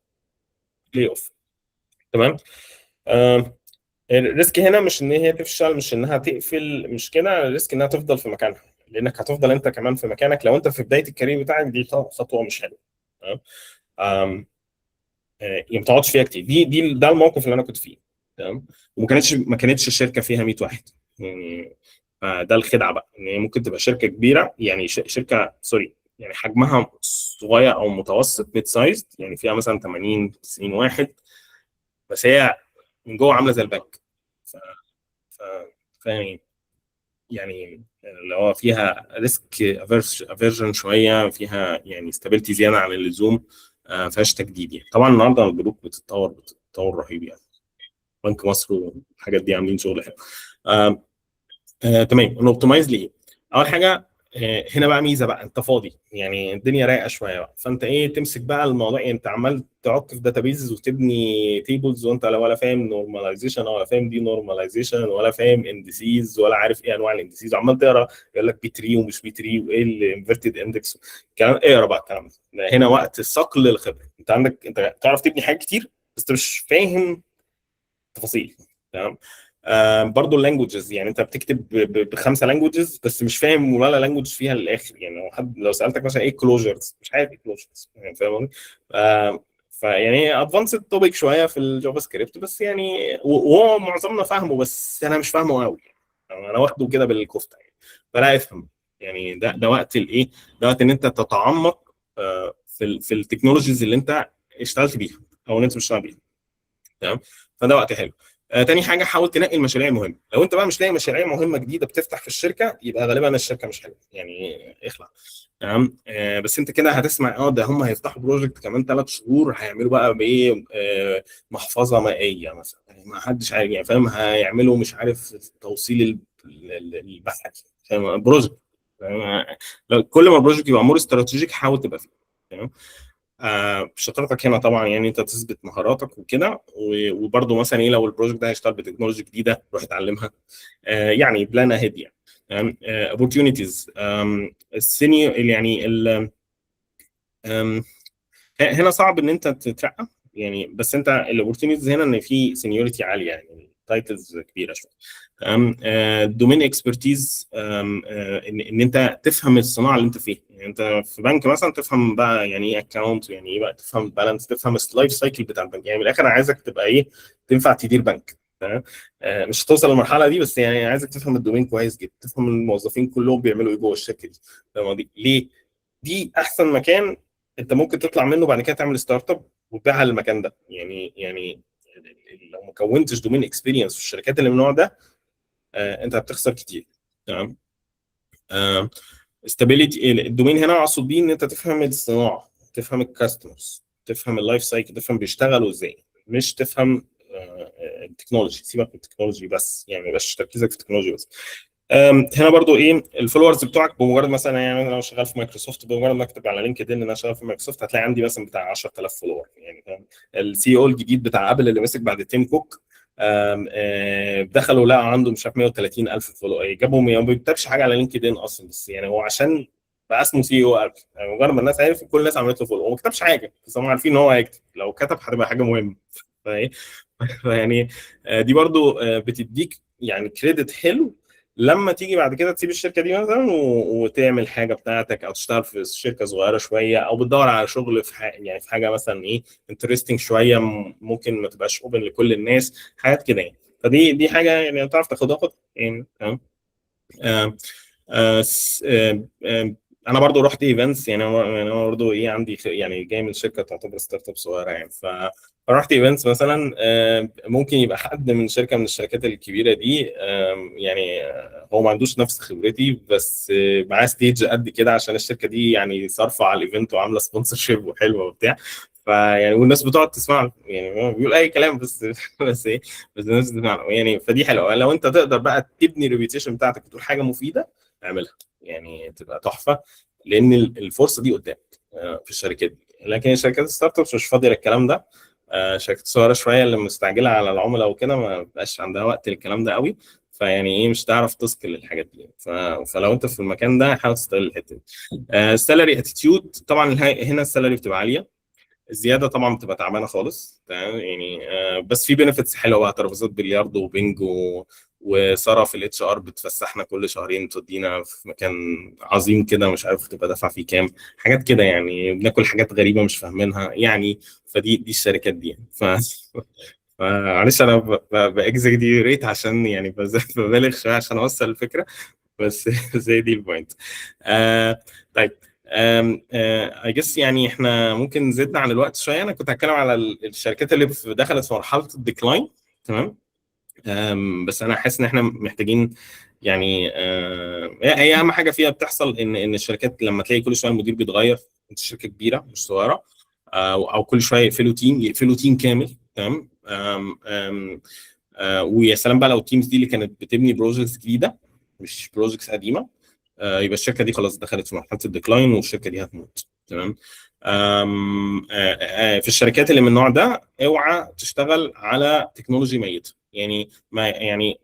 S2: layoff، تمام؟ ال risk هنا مش ان هي تفشل، مش انها تقفل، مش كده، ال risk انها تفضل في مكانها، لانك هتفضل انت كمان في مكانك لو انت في بداية ال career بتاعك، دي خطوة مش حلوه، تمام؟ يعني ما تقعدش فيها كتير. دي دي ده الموقف اللي انا كنت فيه، تمام؟ وما كانتش ما كانتش الشركة فيها 100 واحد يعني، ده الخدعه بقى، ان هي ممكن تبقى شركة كبيرة يعني شركة sorry يعني حجمها صغير او متوسط، mid sized يعني، فيها مثلا 80 90 واحد، بس هي من جوه عامله زي البنك. ف يعني اللي هو فيها risk aversion شويه، فيها يعني stability زيادة عن اللزوم، فيهاش تجديد يعني. طبعا النهارده البنوك بتتطور، بتتطور رهيب يعني، بنك مصر والحاجات دي عاملين شغل حلو. تمام. ن optimize ليه؟ اول حاجة هنا بقى ميزة بقى، انت فاضي يعني، الدنيا رايقة شوية بقى، فانت ايه تمسك بقى الموضوع يعني. انت عمال تعك في databases وتبني tables وانت لا ولا فاهم normalization ولا فاهم denormalization ولا فاهم indices ولا عارف ايه انواع ال indices، وعمال تقرا يقول لك B tree ومش B tree وايه ال inverted index، الكلام، اقرا بقى الكلام ده. هنا وقت صقل الخبره، انت عندك انت تعرف تبني حاجات كتير بس انت مش فاهم تفاصيل، تمام؟ برضو ال languages، يعني انت بتكتب بخمسة languages بس مش فاهم ولا language فيها للاخر. يعني لو حد، لو سالتك مثلا ايه closures، مش عارف ايه closures، يعني فاهم قصدي؟ فيعني advanced topic شوية في ال JavaScript، بس يعني وهو معظمنا فاهمه، بس انا مش فاهمه قوي يعني، انا واخده كده بالكفته يعني. فلا افهم يعني، ده وقت الايه، ده وقت ان انت تتعمق في ال technologies اللي انت اشتغلت بيها او اللي انت مش شغال بيها، تمام؟ فده وقت حلو. تاني حاجه، حاول تنقي المشاريع المهمه. لو انت بقى مش لاقي مشاريع مهمة جديدة بتفتح في الشركه، يبقى غالبا الشركة مش حلوة، يعني اخلع، تمام؟ بس انت كده هتسمع ده هم هيفتحوا project كمان 3 شهور، هيعملوا بقى بايه؟ محفظة مائية مثلا، يعني ما حدش عارف يعني، فاهم؟ هيعملوا مش عارف توصيل البحث، فاهم؟ project، فاهم؟ لو كل ما ال project يبقى more strategic حاول تبقى فيه، تمام؟ شطارتك هنا طبعا يعني انت تثبت مهاراتك وكده، وبرده مثلا ايه، لو ال project ده هيشتغل ب technology جديدة روح اتعلمها، يعني plan ahead يعني، تمام؟ opportunities ال senior يعني ال آم، هنا صعب ان انت تترقى يعني، بس انت ال opportunities هنا ان في seniority عاليه، يعني titles كبيرة شويه، تمام؟ ال domain expertise، ان انت تفهم الصناعة اللي انت فيها. يعني انت في بنك مثلا، تفهم بقى يعني ايه account، يعني ايه بقى تفهم balance، تفهم ال life cycle بتاع البنك. يعني من الاخر انا عايزك تبقى ايه، تنفع تدير بنك، تمام؟ مش هتوصل للمرحلة دي، بس يعني عايزك تفهم ال domain كويس جدا، تفهم الموظفين كلهم بيعملوا ايه جوه الشركة دي، فاهم قصدي؟ ليه؟ دي احسن مكان انت ممكن تطلع منه بعد كده تعمل startup وتبيعها للمكان ده. يعني لو ما كونتش domain experience في الشركات اللي من النوع ده، انت هتخسر كتير، تمام؟ stability ال domain هنا اقصد بيه ان انت تفهم الصناعه، تفهم ال customers، تفهم ال life cycle، تفهم بيشتغلوا ازاي، مش تفهم ال technology. سيبك من ال technology بس، يعني ما يبقاش تركيزك في ال technology بس. هنا برضو ايه، ال followers بتوعك، بمجرد مثلا يعني انا لو شغال في مايكروسوفت، بمجرد ما اكتب على LinkedIn ان انا شغال في مايكروسوفت، هتلاقي عندي مثلا بتاع 10000 follower يعني، فاهم؟ ال CEO الجديد بتاع ابل اللي مسك بعد تيم كوك، آم، آه، دخلوا لقوا عنده مش عارف 130 الف follow، جابوا، ما بيكتبش حاجة على LinkedIn اصلا، بس يعني هو عشان بقى اسمه CEO ابل، يعني مجرد ما الناس عرفت كل الناس عملت له follow. هو ما كتبش حاجه، بس هم عارفين ان هو هيكتب، لو كتب هتبقى حاجة مهمه. فايه، فيعني دي برضو بتديك يعني credit حلو لما تيجي بعد كده تسيب الشركة دي مثلا وتعمل حاجة بتاعتك، او تشتغل في شركة صغيرة شويه، او بتدور على شغل في يعني في حاجة مثلا ايه interesting شويه، ممكن ما تبقاش open لكل الناس، حاجات كده يعني. فدي حاجة يعني تعرف تاخدها، خد يعني، تمام؟ آه آه آه انا برضو رحت events، يعني انا برضو ايه، عندي يعني جاي من شركة تعتبر startup صغيرة يعني، فرحت events مثلا، ممكن يبقى حد من شركة من الشركات الكبيرة دي، يعني هو ما عندوش نفس خبرتي، بس معاه stage قد كده عشان الشركة دي يعني صارفه على ال event وعامله sponsorship وحلوه وبتاع، فيعني والناس بتقعد تسمع له، يعني هو بيقول اي كلام، بس ايه، بس الناس بتسمع له يعني. فدي حلوة لو انت تقدر بقى تبني ال reputation بتاعتك وتقول حاجة مفيده، اعملها، يعني تبقى تحفه، لان الفرصة دي قدامك في الشركات دي. لكن الشركات ال startups مش فاضية للكلام ده. شركات صغيرة شوية اللي مستعجلة على العملاء وكده ما بقاش عندها وقت للكلام ده قوي، فيعني ايه، مش تعرف تسكل الحاجات دي. فلو انت في المكان ده حاول تستغل الحتة دي. ال salary attitude طبعا، هنا ال salary بتبقى عاليه، الزيادة طبعا بتبقى تعبانة خالص، تمام؟ يعني بس في benefits حلوة بقى، ترابيزات بلياردو وبينج وسارة في ال HR بتفسحنا كل شهرين، تودينا في مكان عظيم كده مش عارف تبقى دافع فيه كام، حاجات كده يعني، بناكل حاجات غريبة مش فاهمينها يعني. فدي الشركات دي يعني. فمعلش انا ب exaggerate عشان يعني ببالغ شوية عشان اوصل الفكره، بس زي دي ال point. طيب، I guess يعني احنا ممكن زدنا عن الوقت شويه. انا كنت هتكلم على الشركات اللي دخلت في مرحلة ال decline، تمام؟ بس انا حاسس ان احنا محتاجين يعني هي اهم حاجة فيها بتحصل ان الشركات لما تلاقي كل شوية المدير بيتغير، انت شركة كبيرة مش صغيره، او كل شوية يقفلوا team، يقفلوا team كامل، تمام؟ آم، آم، آه، ويا سلام بقى لو ال teams دي اللي كانت بتبني projects جديدة مش projects قديمه، يبقى الشركة دي خلاص دخلت في مرحلة ال decline والشركة دي هتموت، تمام؟ آم، آه، آه، في الشركات اللي من النوع ده اوعى تشتغل على technology ميته، يعني ما يعني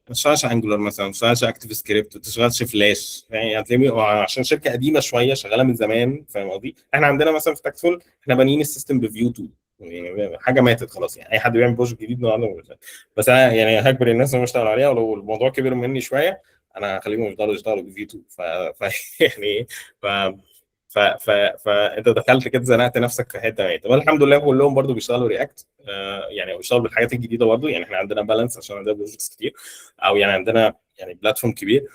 S2: ما تشتغلش Angular مثلا، ما تشتغلش ActiveScript، ما تشتغلش فلاش، يعني هتلاقي عشان شركة قديمة شوية شغالة من زمان، فاهم قصدي؟ احنا عندنا مثلا في تاكسفول احنا بانيين ال system ب Vue 2. يعني حاجة ماتت خلاص، يعني اي حد بيعمل project جديد النهارده. بس انا يعني هجبر الناس انهم يشتغلوا عليها، ولو الموضوع كبر مني شوية انا هخليهم يفضلوا يشتغلوا ب V 2. يعني ايه، ف ف ف فانت دخلت كده زنقت نفسك في حتة ميته. والحمد لله كلهم برضو بيشتغلوا React، يعني بيشتغلوا بالحاجات الجديدة برضو. يعني احنا عندنا balance عشان عندنا projects كتير، او يعني عندنا يعني platform كبير،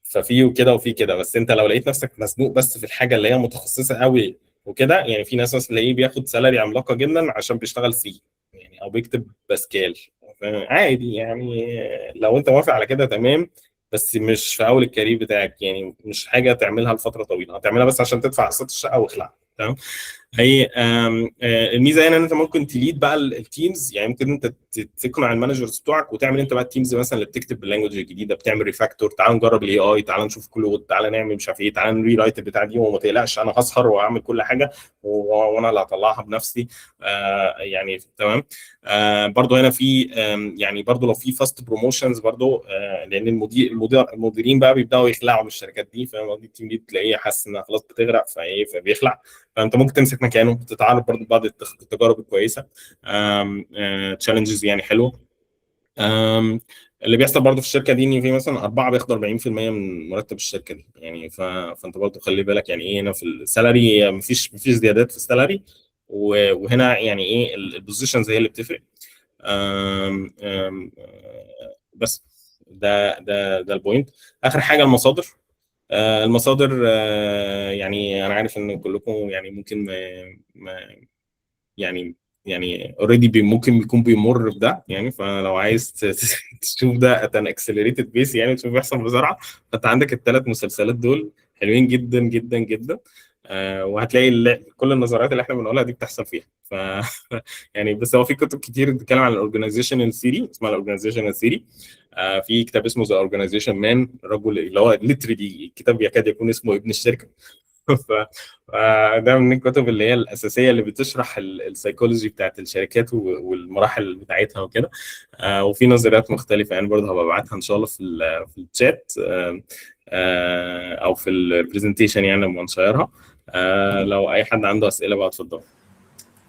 S2: ففي وكده وفي كده. بس انت لو لقيت نفسك مزنوق بس في الحاجة اللي هي متخصصة قوي وكده، يعني في ناس مثلا تلاقيه بياخد salary عملاقة جدا عشان بيشتغل C يعني، او بيكتب باسكال عادي. يعني لو انت موافق على كده تمام، بس مش في اول ال career بتاعك، يعني مش حاجة تعملها لفترة طويلة، هتعملها بس عشان تدفع اقساط الشقة واخلع. تمام. هي آم، آه، الميزة هنا ان انت ممكن ت lead بقى ال teams، يعني ممكن انت تقنع ال managers بتوعك وتعمل انت بقى ال teams مثلا اللي بتكتب بال language الجديده، بتعمل refactor، تعال نجرب ال AI، تعال نشوف Claude، تعال نعمل مش عارف ايه، تعال ن rewrite البتاع دي، وما تقلقش انا هسهر واعمل كل حاجة وانا اللي هطلعها بنفسي. يعني تمام. برضو هنا في يعني برضو لو في fast promotions برضو، لان المدير المدير المديرين بقى بيبداوا يخلعوا من الشركات دي، فاهم قصدي؟ ال team lead تلاقيه حاسس انها خلاص بتغرق، فايه، فبيخلع، فانت ممكن تمسك مكانه، تتعرض برضو بعض التجارب الكويسة، challenges يعني حلوة. اللي بيحصل برضو في الشركة دي ان في مثلا اربعة بياخدوا 40% من مرتب الشركة دي يعني، فانت برضو خلي بالك يعني ايه، هنا في ال salary مفيش زيادات في ال salary، وهنا يعني ايه ال positions هي اللي بتفرق. آم، آم، آه، بس ده ال point. اخر حاجة المصادر. المصادر، يعني انا عارف ان كلكم يعني ممكن ما يعني already ممكن يكون بيمر بده يعني، فلو عايز تشوف ده at an accelerated pace، يعني تشوف بيحصل بسرعة، فانت عندك الثلاث مسلسلات دول حلوين جدا جدا جدا، وهتلاقي كل النظريات اللي احنا بنقولها دي بتحصل فيها. يعني بس هو في كتب كتير بتتكلم عن ال organizational theory، اسمها ال organizational theory. في كتاب اسمه The Organization Man، الرجل اللي هو literally الكتاب يكاد يكون اسمه ابن الشركة. فده من الكتب اللي هي الاساسية اللي بتشرح السايكولوجي بتاعت الشركات والمراحل بتاعتها وكده. وفي نظريات مختلفة يعني برضه هبقى ابعتها ان شاء الله في الشات، او في ال presentation يعني لما نشيرها. لو اي حد عنده اسئلة بقى اتفضل.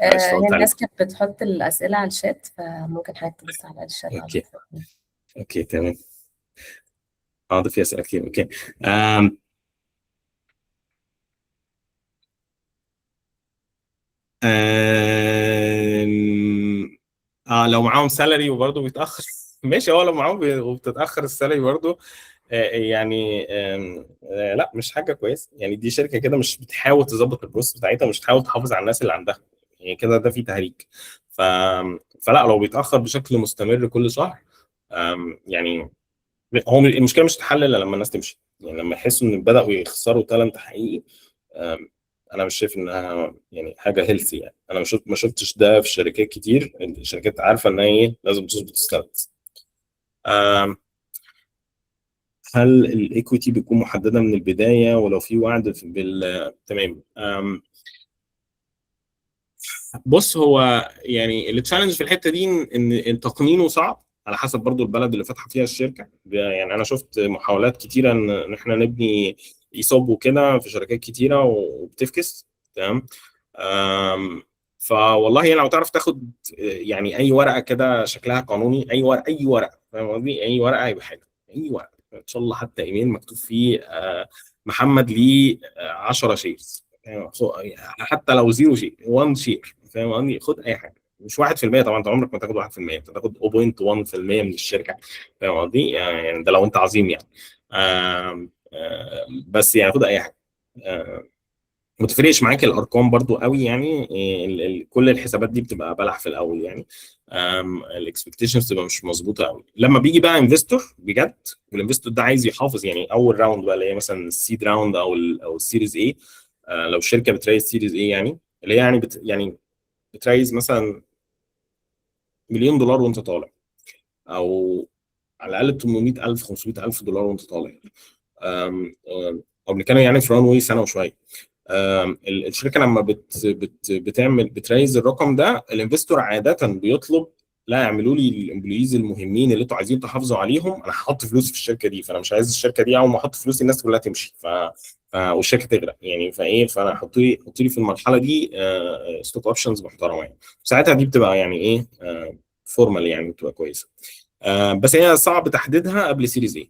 S2: معلش
S1: هي
S2: طولت
S1: الناس
S2: عليكم.
S1: كانت بتحط الأسئلة على الشات، فممكن حضرتك تبص على الشات على
S2: okay
S1: طول.
S2: okay تمام. ده في اسئلة كتير. okay. آم آم لو معاهم salary وبرضه بيتاخر ماشي، هو لو معاهم وبتتاخر ال salary برضه، يعني لا مش حاجة كويسة يعني. دي شركة كده مش بتحاول تظبط ال process بتاعتها، مش بتحاول تحافظ على الناس اللي عندها، يعني كده ده في تهريج. ف... فلا لو بيتاخر بشكل مستمر كل شهر، يعني هو المشكلة مش هتتحل الا لما الناس تمشي، يعني لما يحسوا ان بداوا يخسروا talent حقيقي. انا مش شايف انها يعني حاجة healthy يعني. انا ما شفتش ده في شركات كتير. الشركات عارفه انها ايه، لازم تظبط ال talent. هل ال equity بتكون محددة من البداية، ولو في وعد تمام. بص، هو يعني ال challenge في الحتة دي ان تقنينه صعب على حسب برضو البلد اللي فاتحة فيها الشركة. يعني انا شفت محاولات كتيرة ان احنا نبني ESOP وكده في شركات كتيرة وبتفكس. تمام. فوالله يعني لو تعرف تاخد يعني اي ورقة كده شكلها قانوني، اي ورقة، اي ورقة، فاهم قصدي؟ اي ورقة هيبقى حاجة، اي ورقة ان شاء الله، حتى ايميل مكتوب فيه محمد ليه 10 shares، حتى لو 0 share، 1 share، فاهم قصدي؟ خد اي حاجة، مش 1% طبعا، انت عمرك ما تاخد 1%، انت تاخد 0.1% من الشركة، فاهم قصدي؟ يعني ده لو انت عظيم يعني. آم، آم، بس يعني خد اي حاجة، ما تفرقش معاك الارقام برضو قوي يعني. كل الحسابات دي بتبقى بلح في الاول يعني. ال expectations بتبقى مش مظبوطة قوي. لما بيجي بقى investor بجد، وال investor ده عايز يحافظ، يعني اول round بقى اللي هي مثلا ال seed round او ال series A، لو الشركة بت raise series A، يعني اللي هي يعني يعني بت raise مثلا مليون دولار وانت طالع، او على الاقل 800,000 500,000 دولار وانت طالع. آم، آم، او بنتكلم يعني في runway سنة وشوية. الشركة لما بت بت بتعمل بت raise الرقم ده، ال investor عادة بيطلب لا اعملوا لي ال employees المهمين اللي انتوا عايزين تحافظوا عليهم، انا هحط فلوس في الشركة دي، فانا مش عايز الشركة دي اول ما احط فلوسي الناس كلها تمشي والشركة تغرق يعني. فايه، فانا حط لي في المرحلة دي stock options محترمه يعني. ساعتها دي بتبقى يعني ايه formal يعني، بتبقى كويسة. بس هي صعب تحديدها قبل series A.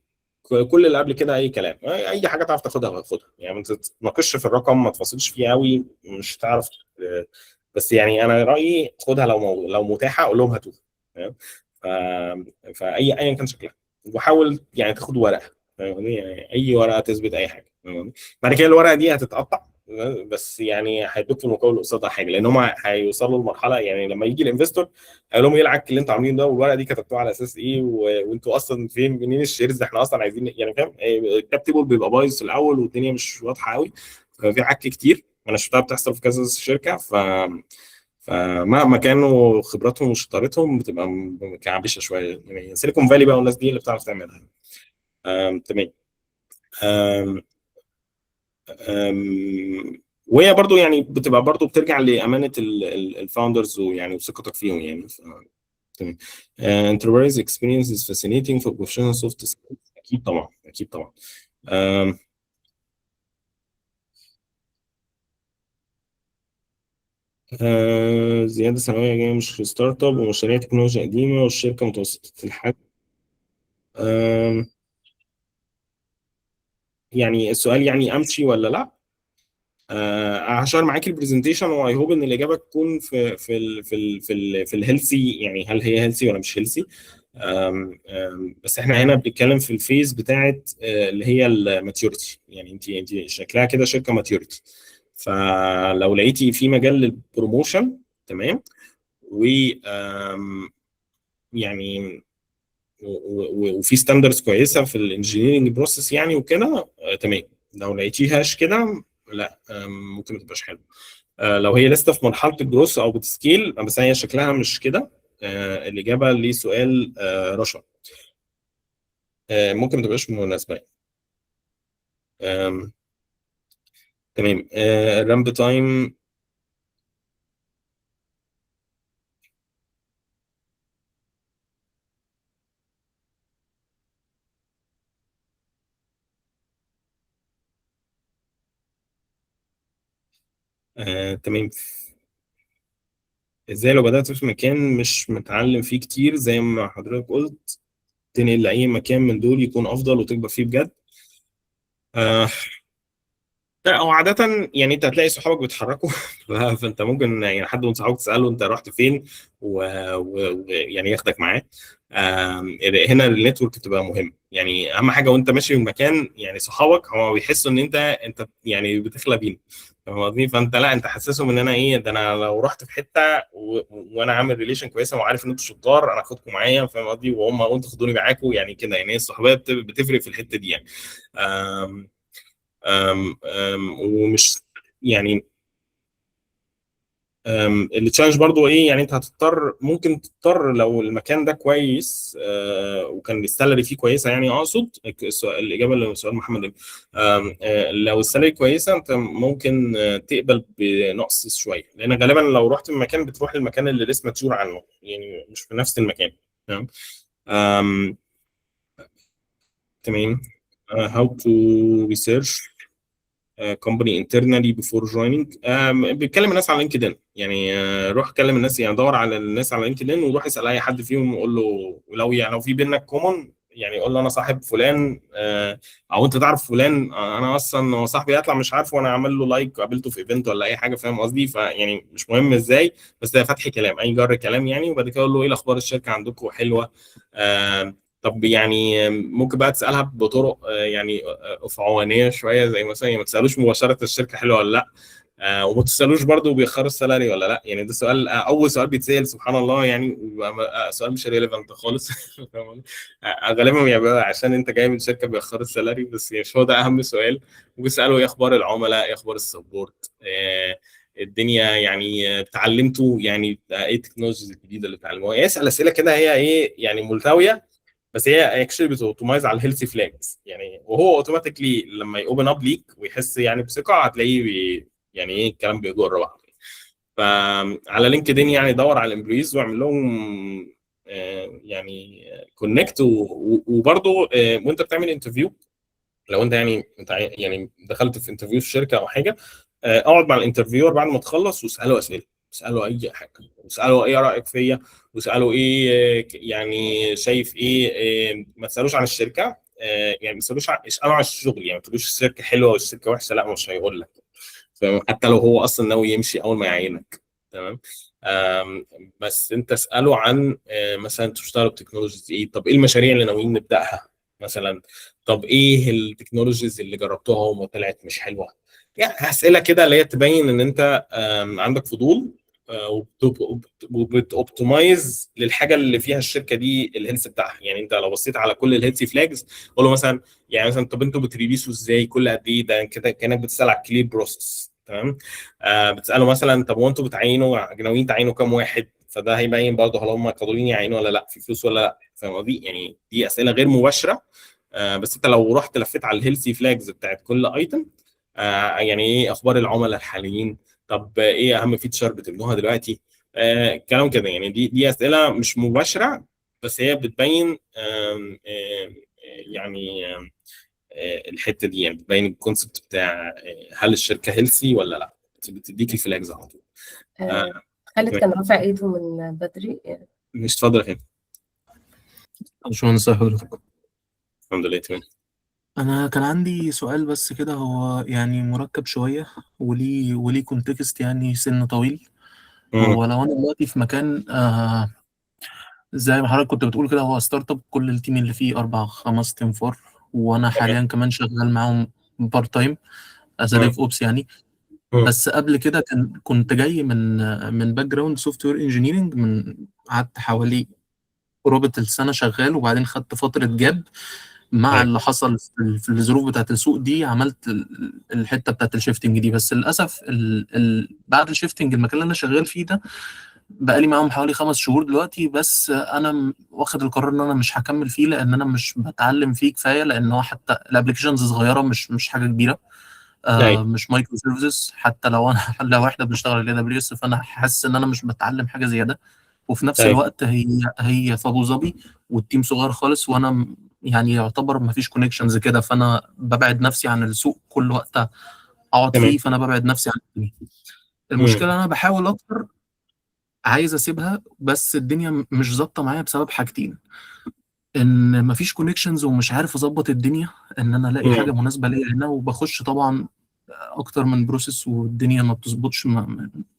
S2: كل اللي قبل كده اي كلام، اي حاجة تعرف تاخدها خدها يعني، ما تتناقشش في الرقم، ما تفاصلش فيه قوي، مش هتعرف. بس يعني انا رايي خدها لو متاحة قول لهم هاتوها، تمام؟ فاي ايا كان شكلها، وحاول يعني تاخد ورقة، فاهم؟ يعني اي ورقة تثبت اي حاجة، فاهم؟ بعد كده الورقة دي هتتقطع، بس يعني هيدوك في المقابل قصادها حاجة، لان هم هيوصلوا لمرحلة يعني لما يجي ال investor هيقول لهم ايه العك اللي انتوا عاملينه ده، والورقة دي كتبتوها على اساس ايه، وانتوا اصلا فين منين ال shares ده، احنا اصلا عايزين يعني فاهم. ال cap table بيبقى بايظ في الاول والدنيا مش واضحة قوي، ففي عك كتير انا شفتها بتحصل في كذا شركة. فمهما كانوا خبراتهم وشطارتهم بتبقى مكعبشه شوية يعني. Silicon Valley بقى والناس دي اللي بتعرف تعملها. تمام. آم، آم، وهي برضو يعني بتبقى برضو بترجع لامانه ال founders ويعني وثقتك فيهم يعني. تمام. Enterprise experience is fascinating for professional soft skills. اكيد طبعا، اكيد طبعا. آم، زيادة سنوية جاية مش في startup ومشاريع تكنولوجيا قديمة والشركة متوسطة الحجم. يعني السؤال يعني امشي ولا لا؟ هشار معاك ال presentation و I hope ان الاجابة تكون في في ال في ال في ال في ال healthy، يعني هل هي healthy ولا مش healthy. بس احنا هنا بنتكلم في ال phase بتاعت اللي هي ال maturity، يعني انت شكلها كده شركة maturity، فلو لقيتي في مجال لل promotion تمام، و يعني وفي standards كويسة في ال engineering process يعني وكده، تمام. لو لقيتيهاش كده لا، ممكن ما تبقاش حلو. لو هي لسه في مرحلة ال growth او بت scale، بس هي شكلها مش كده. الاجابة لسؤال رشا، ممكن ما تبقاش مناسبة. تمام. ال ramp time تمام. ازاي لو بدأت في مكان مش متعلم فيه كتير زي ما حضرتك قلت تنقل لأي مكان من دول يكون أفضل وتكبر فيه بجد؟ لا، هو عادة يعني أنت هتلاقي صحابك بيتحركوا فأنت ممكن يعني حد من صحابك تسأله أنت رحت فين ويعني ياخدك معاه. هنا ال network بتبقى مهم، يعني أهم حاجة وأنت ماشي في المكان يعني صحابك هو بيحسوا إن أنت يعني بتخلى بينا، فاهم قصدي؟ فأنت لا، أنت حسسهم إن أنا إيه ده، أنا لو رحت في حتة وأنا عامل relation كويسة وعارف إن أنتوا شطار أنا هاخدكم معايا، فاهم قصدي؟ وأنتوا خدوني معاكم يعني كده، يعني الصحوبية بتفرق في الحتة دي يعني. آم، آم، آم، ومش يعني، ال challenge برضو ايه، يعني انت ممكن تضطر لو المكان ده كويس، وكان ال salary فيه كويسة، يعني اقصد الاجابة لسؤال محمد، لو ال salary كويسة انت ممكن تقبل بنقص شوية، لان غالبا لو رحت المكان بتروح للمكان اللي لسه mature عنه، يعني مش في نفس المكان. تمام. تمام. How to research company internally before joining. بيتكلم الناس على LinkedIn يعني، روح كلم الناس، يعني دور على الناس على LinkedIn وروح اسال اي حد فيهم وقول له لو يعني لو في بينك common، يعني قول له انا صاحب فلان، او انت تعرف فلان، انا اصلا هو صاحبي هيطلع مش عارفه وانا عامل له like وقابلته في event ولا اي حاجة، فاهم قصدي؟ فيعني مش مهم ازاي، بس ده فتح كلام، اي جر كلام يعني. وبعد كده اقول له ايه الاخبار، الشركة عندكم حلوة، طب يعني ممكن بقى تسالها بطرق، يعني، افعوانيه شوية، زي مثلا يعني ما تسالوش مباشرة الشركة حلوة ولا لا، وما تسالوش برضو بيأخروا ال salary ولا لا، يعني ده سؤال، اول سؤال بيتسال سبحان الله، يعني سؤال مش relevant خالص. فاهم قصدي؟ غالبا بيبقى عشان انت جاي من شركة بيأخروا ال salary، بس مش هو ده اهم سؤال. ممكن تساله ايه اخبار العملاء، ايه اخبار ال support، الدنيا يعني، اتعلمتوا يعني، ايه ال technologies الجديدة اللي اتعلموها. اسال اسئلة كده هي ايه يعني ملتويه، بس هي actually بت optimize على ال healthy flags يعني، وهو automatically لما ي open up ليك ويحس يعني بثقة هتلاقيه يعني ايه الكلام بيجر بعض. فعلى LinkedIn يعني دور على ال employees واعمل لهم يعني connect. وبرده وانت بتعمل interview، لو انت يعني انت يعني دخلت في interview في شركة او حاجه، اقعد مع ال interviewer بعد ما تخلص واساله اسئله، اساله اي حاجه، واساله ايه رايك فيا، واساله ايه يعني شايف ايه. ما تسالوش عن الشركه، يعني ما تسالوش، اساله عن الشغل، يعني ما تقولوش الشركة حلوة والشركة وحشه، لا مش هيقول لك، حتى لو هو اصلا ناوي يمشي اول ما يعينك، تمام. بس انت اساله عن مثلا انتوا بتشتغلوا ب technologies ايه، طب ايه المشاريع اللي ناويين نبداها مثلا، طب ايه ال technologies اللي جربتوها وما طلعت مش حلوه، يعني اسئلة كده اللي هي تبين ان انت عندك فضول وبت optimize للحاجة اللي فيها الشركة دي ال health بتاعها. يعني انت لو بصيت على كل ال healthy flags قول له مثلا، يعني مثلا طب انتوا بت release وا ازاي، كل قد ايه، ده كده كانك بتسال على ال clear process، تمام. بتساله مثلا طب وانتوا بتعينوا، ناويين تعينوا كام واحد، فده هيبين برضه هل هم قادرين يعينوا ولا لا، في فلوس ولا لا، فاهم قصدي؟ يعني دي اسئلة غير مباشرة، بس انت لو رحت لفيت على ال healthy flags بتاعت كل item، يعني ايه اخبار العملاء الحاليين، طب ايه اهم feature بتبنوها دلوقتي، كلام كده. يعني دي اسئلة مش مباشرة، بس هي بتبين آم آم يعني آم الحتة دي، يعني بتبين ال concept بتاع هل الشركة healthy ولا لا، بتديك ال flags على طول.
S1: خالد كان رافع ايده من بدري.
S2: مش اتفضل يا خالد.
S4: باشمهندس، ازي حضرتك؟
S2: الحمد لله تمام.
S4: انا كان عندي سؤال بس كده، هو يعني مركب شوية وليه context يعني سن طويل. هو لو انا دلوقتي في مكان زي ما حضرتك كنت بتقول كده، هو startup، كل ال team اللي فيه 4 5 تنفار، وانا حاليا كمان شغال معاهم part time as DevOps يعني. بس قبل كده كنت جاي من background software engineering، من قعدت حوالي قرابة السنة شغال، وبعدين خدت فترة gap مع اللي حصل في الظروف بتاعت السوق دي، عملت الحتة بتاعت ال shifting دي. بس للاسف بعد ال shifting المكان اللي انا شغال فيه ده بقالي معاهم حوالي 5 شهور دلوقتي، بس انا واخد القرار ان انا مش هكمل فيه، لان انا مش بتعلم فيه كفايه، لان هو حتى ال applications صغيرة، مش حاجة كبيرة، مش microservices، حتى لو انا لو احنا بنشتغل على AWS، فانا حاسس ان انا مش بتعلم حاجة زيادة. وفي نفس الوقت هي في ابو ظبي وال team صغير خالص، وانا يعني يعتبر ما فيش connections كده، فانا ببعد نفسي عن السوق كل وقت اقعد فيه، فانا ببعد نفسي عن الدنيا. المشكلة انا بحاول اكتر، عايز اسيبها، بس الدنيا مش ظابطة معايا بسبب حاجتين، ان مفيش connections ومش عارف اظبط الدنيا ان انا الاقي حاجة مناسبة ليا هنا، وبخش طبعا اكتر من process والدنيا ما بتظبطش،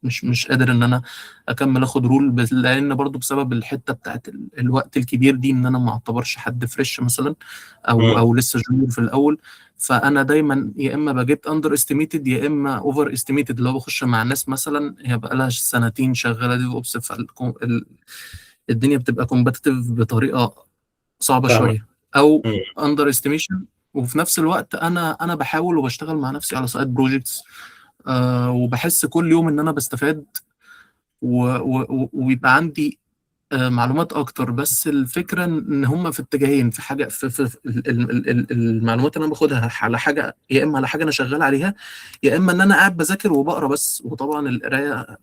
S4: مش قادر ان انا اكمل اخد role، لان برضو بسبب الحتة بتاعت الوقت الكبير دي، ان انا ما اعتبرش حد fresh مثلا او لسه junior في الاول، فانا دايما يا اما ب get underestimated يا اما overestimated، اللي هو بخش مع ناس مثلا هي بقى لها سنتين شغالة DevOps، فالدنيا بتبقى competitive بطريقة صعبة شوية او underestimation. وفي نفس الوقت انا بحاول وبشتغل مع نفسي على side projects، وبحس كل يوم ان انا بستفاد وبيبقى عندي معلومات اكتر. بس الفكرة ان هم في اتجاهين، في حاجة في المعلومات اللي انا باخدها على حاجة، يا اما على حاجة انا شغال عليها، يا اما ان انا قاعد بذاكر وبقرا بس. وطبعا القراية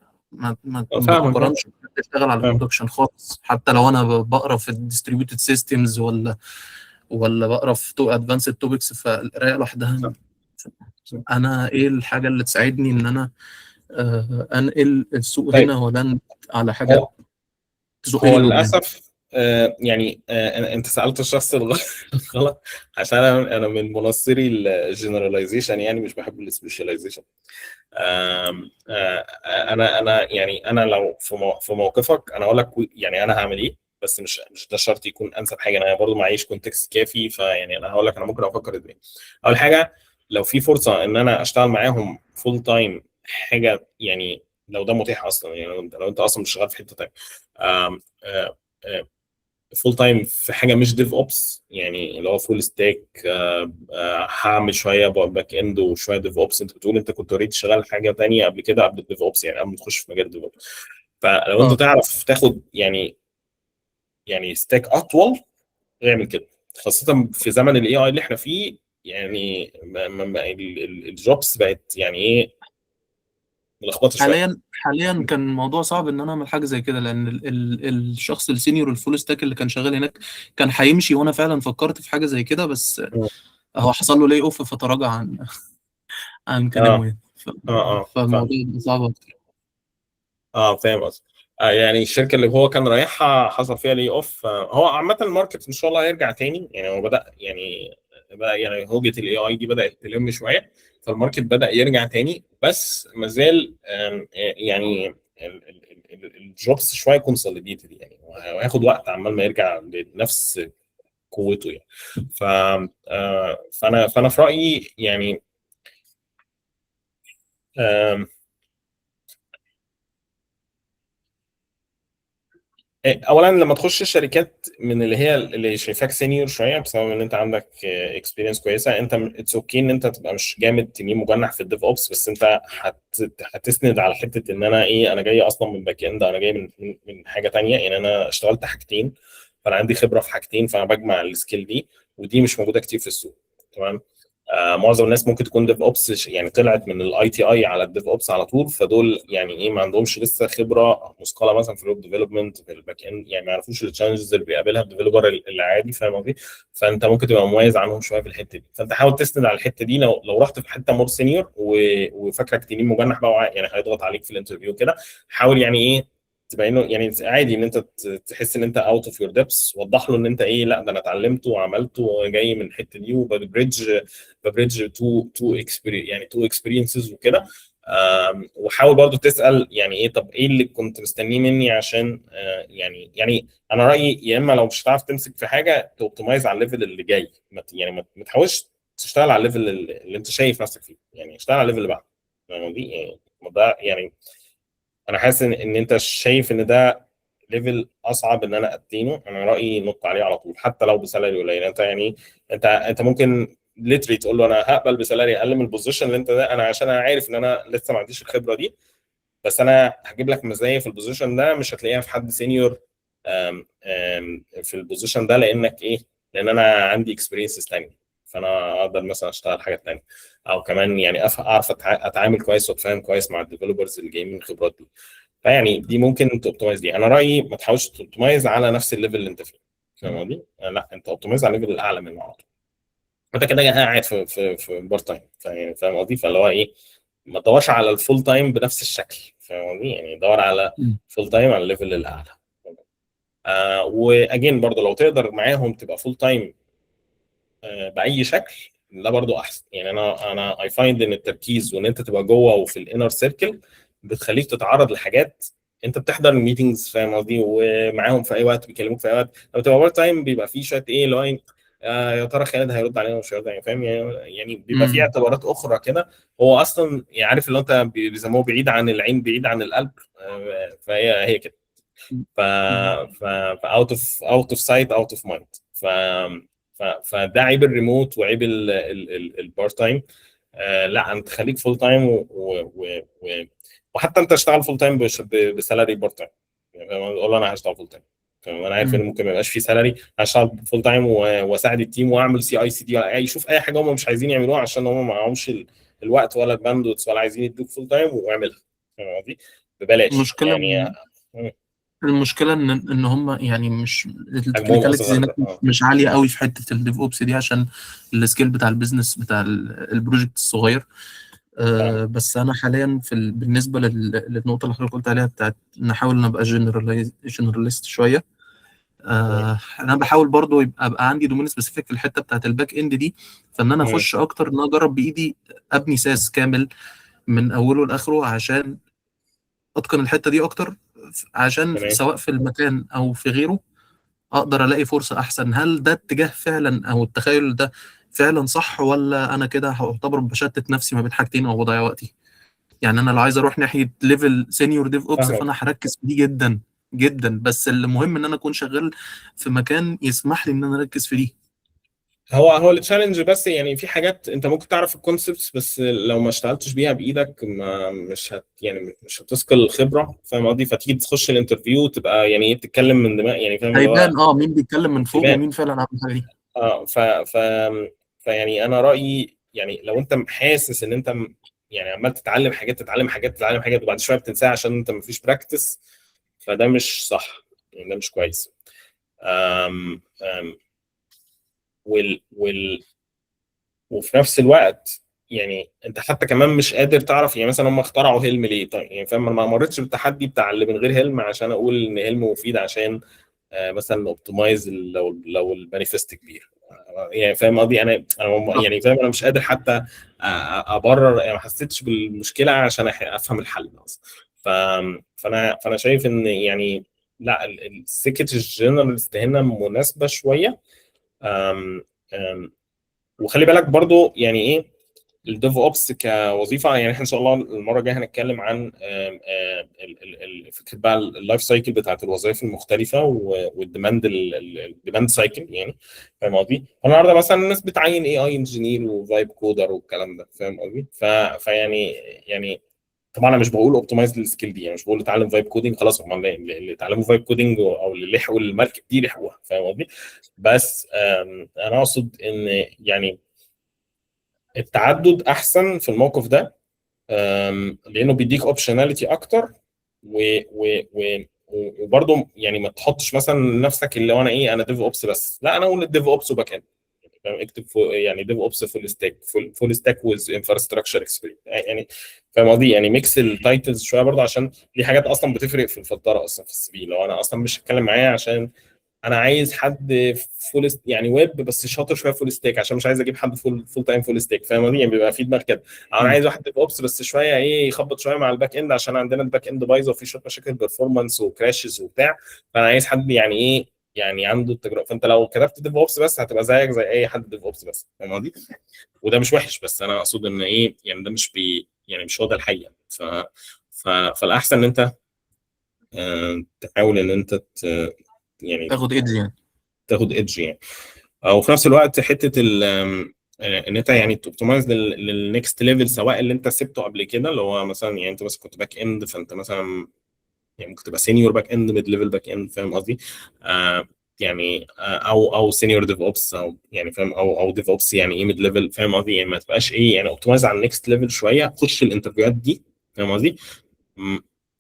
S4: ما تقارنش تشتغل على ال production خالص، حتى لو انا بقرا في ال distributed systems ولا بقرا في too advanced topics، فالقرايه لوحدها. انا ايه الحاجة اللي تساعدني ان انا انقل السوق هنا ولا على حاجة
S2: تزقني؟ هو للاسف يعني انت سالت الشخص الغلط، عشان انا من مناصري ال generalization، يعني مش بحب ال specialization. انا يعني انا لو في موقفك انا اقول لك يعني انا هعمل ايه، بس مش ده شرط يكون انسب حاجة، انا برضو معيش context كافي، فيعني انا هقول لك انا ممكن افكر ازاي. اول حاجة لو في فرصة ان انا اشتغل معاهم full time حاجة، يعني لو ده متاح اصلا، يعني لو انت اصلا مش شغال في حتة تانية full time في حاجة مش DevOps، يعني اللي هو full stack، هعمل شوية back end وشوية DevOps. انت بتقول انت كنت already شغال حاجة تانية قبل كده قبل ال DevOps، يعني قبل ما تخش في مجال DevOps، فلو انت تعرف تاخد يعني stack اطول اعمل كده، خاصة في زمن ال AI اللي احنا فيه. يعني ال jobs بقت يعني ايه ملخبطة شوية.
S4: حاليا كان الموضوع صعب ان انا اعمل حاجة زي كده، لان ال ال الشخص ال senior ال full stack اللي كان شغال هناك كان هيمشي، وانا فعلا فكرت في حاجة زي كده، بس هو حصل له layoff فتراجع عن كلامه يعني. فالموضوع بقى صعب اكتر.
S2: فاهم قصدك. يعني الشركة اللي هو كان رايحها حصل فيها layoff. هو عامة ال market ان شاء الله هيرجع تاني، يعني هو بدا يعني بقى يعني هوجه ال AI دي بدات تلم شويه، فال market بدا يرجع تاني، بس مازال يعني ال jobs شوية consolidated يعني، وهياخد وقت عمال ما يرجع لنفس قوته يعني. ف فانا في رايي يعني اولا لما تخش الشركات من اللي هي اللي شايفاك senior شوية بسبب ان انت عندك experience كويسة، انت it's okay ان انت تبقى مش جامد تنين مجنح في ال DevOps، بس انت هتسند على حتة ان انا ايه، انا جاي اصلا من back end، انا جاي من حاجة ثانية يعني، انا اشتغلت حاجتين فانا عندي خبره في حاجتين، فانا بجمع ال skill دي، ودي مش موجودة كتير في السوق. تمام. معظم الناس ممكن تكون DevOps يعني طلعت من ال ITI على ال DevOps على طول، فدول يعني ايه ما عندهمش لسه خبره مثقلة مثلا في ال web development في ال back end، يعني ما يعرفوش ال challenges اللي بيقابلها ال developer العادي، فاهم قصدي؟ فانت ممكن تبقى مميز عنهم شوية في الحتة دي، فانت حاول تسند على الحتة دي. لو رحت في حتة more senior وفاكرك تنين مجنح بقى يعني هيضغط عليك في ال interview كده، حاول يعني ايه تبين له يعني عادي ان انت تحس ان انت out of your depth، وضح له ان انت ايه، لا ده انا اتعلمته وعملته وجاي من الحتة دي، وب bridge two يعني two experiences وكده. وحاول برضو تسال يعني ايه، طب ايه اللي كنت مستنيه مني عشان يعني انا رايي يا اما لو مش هتعرف تمسك في حاجة ت optimize على ال level اللي جاي، يعني ما تحاولش تشتغل على ال level اللي انت شايف نفسك فيه، يعني اشتغل على ال level اللي بعده. يعني ده يعني انا حاسس ان انت شايف ان ده level اصعب ان انا اتينه، انا رايي نط عليه على طول حتى لو ب salary قليل. انت يعني انت ممكن literally تقول له انا هقبل ب salary اقل من ال position اللي انت ده، انا عشان انا عارف ان انا لسه ما عنديش الخبرة دي، بس انا هجيب لك مزايا في ال position ده مش هتلاقيها في حد senior في ال position ده، لانك ايه، لان انا عندي experiences ثانية، فانا اقدر مثلا اشتغل حاجة ثانية، او كمان يعني اعرف اتعامل كويس واتفاهم كويس مع ال developers اللي جايين من الخبرات دي. فيعني دي ممكن ت optimize دي. انا رايي ما تحاولش ت optimize على نفس ال level اللي انت فيه، فاهم قصدي؟ لا انت optimize على ال level الاعلى منه على طول. انت كده قاعد في part time، فاهم قصدي؟ فاللي هو ايه، ما تدورش على ال full time بنفس الشكل، فاهم قصدي؟ يعني دور على full time على ال level الاعلى. و again برضه لو تقدر معاهم تبقى full time باي شكل، ده برضو احسن. يعني انا I find ان التركيز وان انت تبقى جوه وفي ال inner circle بتخليك تتعرض لحاجات، انت بتحضر ال meetings، فاهم قصدي؟ ومعاهم في اي وقت، بيكلموك في اي وقت. لو تبقى part time بيبقى فيه شوية ايه اللي هو يا ترى خالد هيرد علينا ومش هيرد علينا، فاهم يعني بيبقى فيه اعتبارات اخرى كده. هو اصلا يعني عارف اللي انت بيسموه بعيد عن العين بعيد عن القلب، فهي هي كده. ف ف out of out of sight out of mind. فده عيب الريموت وعيب ال part time. لا انت خليك full time، وحتى انت اشتغل full time ب salary part time، يعني قول انا هشتغل full time، انا عارف ان ممكن ما يبقاش في salary، هشتغل full time واساعد ال team واعمل CI/CD، يشوف اي حاجة هم مش عايزين يعملوها عشان هم معهمش الوقت ولا ال bandwidth ولا عايزين يدوك full time، واعملها، فاهم قصدي؟ ببلاش. يعني
S4: المشكلة ان هم يعني مش ال technicalities هناك مش عالية قوي في حتة ال DevOps دي، عشان ال scale بتاع ال business بتاع ال project الصغير. بس انا حاليا في بالنسبة للنقطة اللي حضرتك قلت عليها بتاعت نحاول نبقى generalist شوية، انا بحاول برضو يبقى عندي domain specific في الحتة بتاعت ال back end دي، فان انا اخش اكتر ان انا اجرب بايدي ابني SaaS كامل من اوله لاخره عشان اتقن الحتة دي اكتر، عشان سواء في المكان او في غيره اقدر الاقي فرصة احسن. هل ده اتجاه فعلا او التخيل ده فعلا صح، ولا انا كده هعتبر بشتت نفسي ما بين حاجتين او بضيع وقتي؟ يعني انا لو عايز اروح ناحية level senior DevOps فانا هركز في دي جدا جدا، بس المهم ان انا اكون شغال في مكان يسمح لي ان انا اركز في دي.
S2: هو ال challenge بس، يعني في حاجات انت ممكن تعرف ال concepts بس لو ما اشتغلتش بيها بايدك ما مش هت يعني مش هتثقل الخبرة، فاهم قصدي؟ فتيجي تخش ال interview تبقى يعني ايه بتتكلم من دماغ، يعني فاهم
S4: هيبان مين بيتكلم من فوق ومين فعلا عامل الحاجة دي.
S2: ف ف فيعني انا رايي يعني لو انت حاسس ان انت يعني عمال تتعلم حاجات، تتعلم حاجات، تتعلم حاجات، وبعد شوية بتنساها عشان انت مفيش practice، فده مش صح يعني، ده مش كويس. أم أم وال وال وفي نفس الوقت يعني انت حتى كمان مش قادر تعرف، يعني مثلا هم اخترعوا Helm ليه؟ طيب يعني فاهم، ما مريتش بالتحدي بتاع اللي من غير Helm عشان اقول ان Helm مفيد عشان مثلا optimize لو ال manifest كبير، يعني فاهم قصدي؟ انا يعني فاهم، انا مش قادر حتى ابرر، يعني ما حسيتش بالمشكلة عشان افهم الحل اصلا. فانا شايف ان يعني لا، السكة ال generalist هنا مناسبة شويه. أم أم وخلي بالك برضو يعني ايه ال DevOps كوظيفه، يعني احنا ان شاء الله المرة الجاية هنتكلم عن فكرة بقى ال life cycle بتاعت الوظائف المختلفة وال demand، ال demand cycle يعني، فاهم قصدي؟ النهارده مثلا الناس بتعين AI engineer و vibe coder والكلام ده، فاهم قصدي؟ فيعني يعني طبعا انا مش بقول optimize لل skill دي، يعني مش بقول اتعلم vibe coding خلاص، هم اللي اتعلموا vibe coding او اللي لحقوا المركب دي لحقوها، فاهم قصدي؟ بس انا اقصد ان يعني التعدد احسن في الموقف ده، لانه بيديك optionality اكتر، و و و وبرضه يعني ما تحطش مثلا نفسك اللي هو انا ايه، انا DevOps بس، لا انا اقول DevOps و back end، اكتب يعني DevOps full stack، full stack with infrastructure experience، يعني فاهم قصدي؟ يعني mix ال titles شوية برضه، عشان دي حاجات اصلا بتفرق في الفلتره اصلا في ال CV. لو انا اصلا مش هتكلم معايا عشان انا عايز حد full يعني ويب بس شاطر شوية full stack، عشان مش عايز اجيب حد full time full stack، فاهم قصدي؟ يعني بيبقى في دماغ كده. او انا عايز واحد DevOps بس شوية ايه، يخبط شوية مع ال back end عشان عندنا ال back end بايظة وفي شوية مشاكل performance و crashes وبتاع، فانا عايز حد يعني ايه، يعني عنده التجربه. فانت لو كتبت DevOps بس هتبقى زيك زي اي حد DevOps بس، فاهم قصدي؟ وده مش وحش، بس انا اقصد ان ايه، يعني ده مش بي يعني مش هو ده الحقيقه. فالاحسن ان انت تحاول ان انت يعني
S4: تاخد edge يعني،
S2: تاخد edge يعني. وفي نفس الوقت حتة ال ان انت يعني ت optimize لل next level، سواء اللي انت سبته قبل كده، اللي هو مثلا يعني انت مثلا كنت back end، فانت مثلا يعني ممكن تبقى senior back end، mid level back end، فاهم قصدي؟ يعني او senior DevOps، او يعني فاهم، او DevOps يعني ايه mid level، فاهم قصدي؟ يعني ما تبقاش ايه، يعني optimize على ال next level شويه، خش ال interviewهات دي، فاهم قصدي؟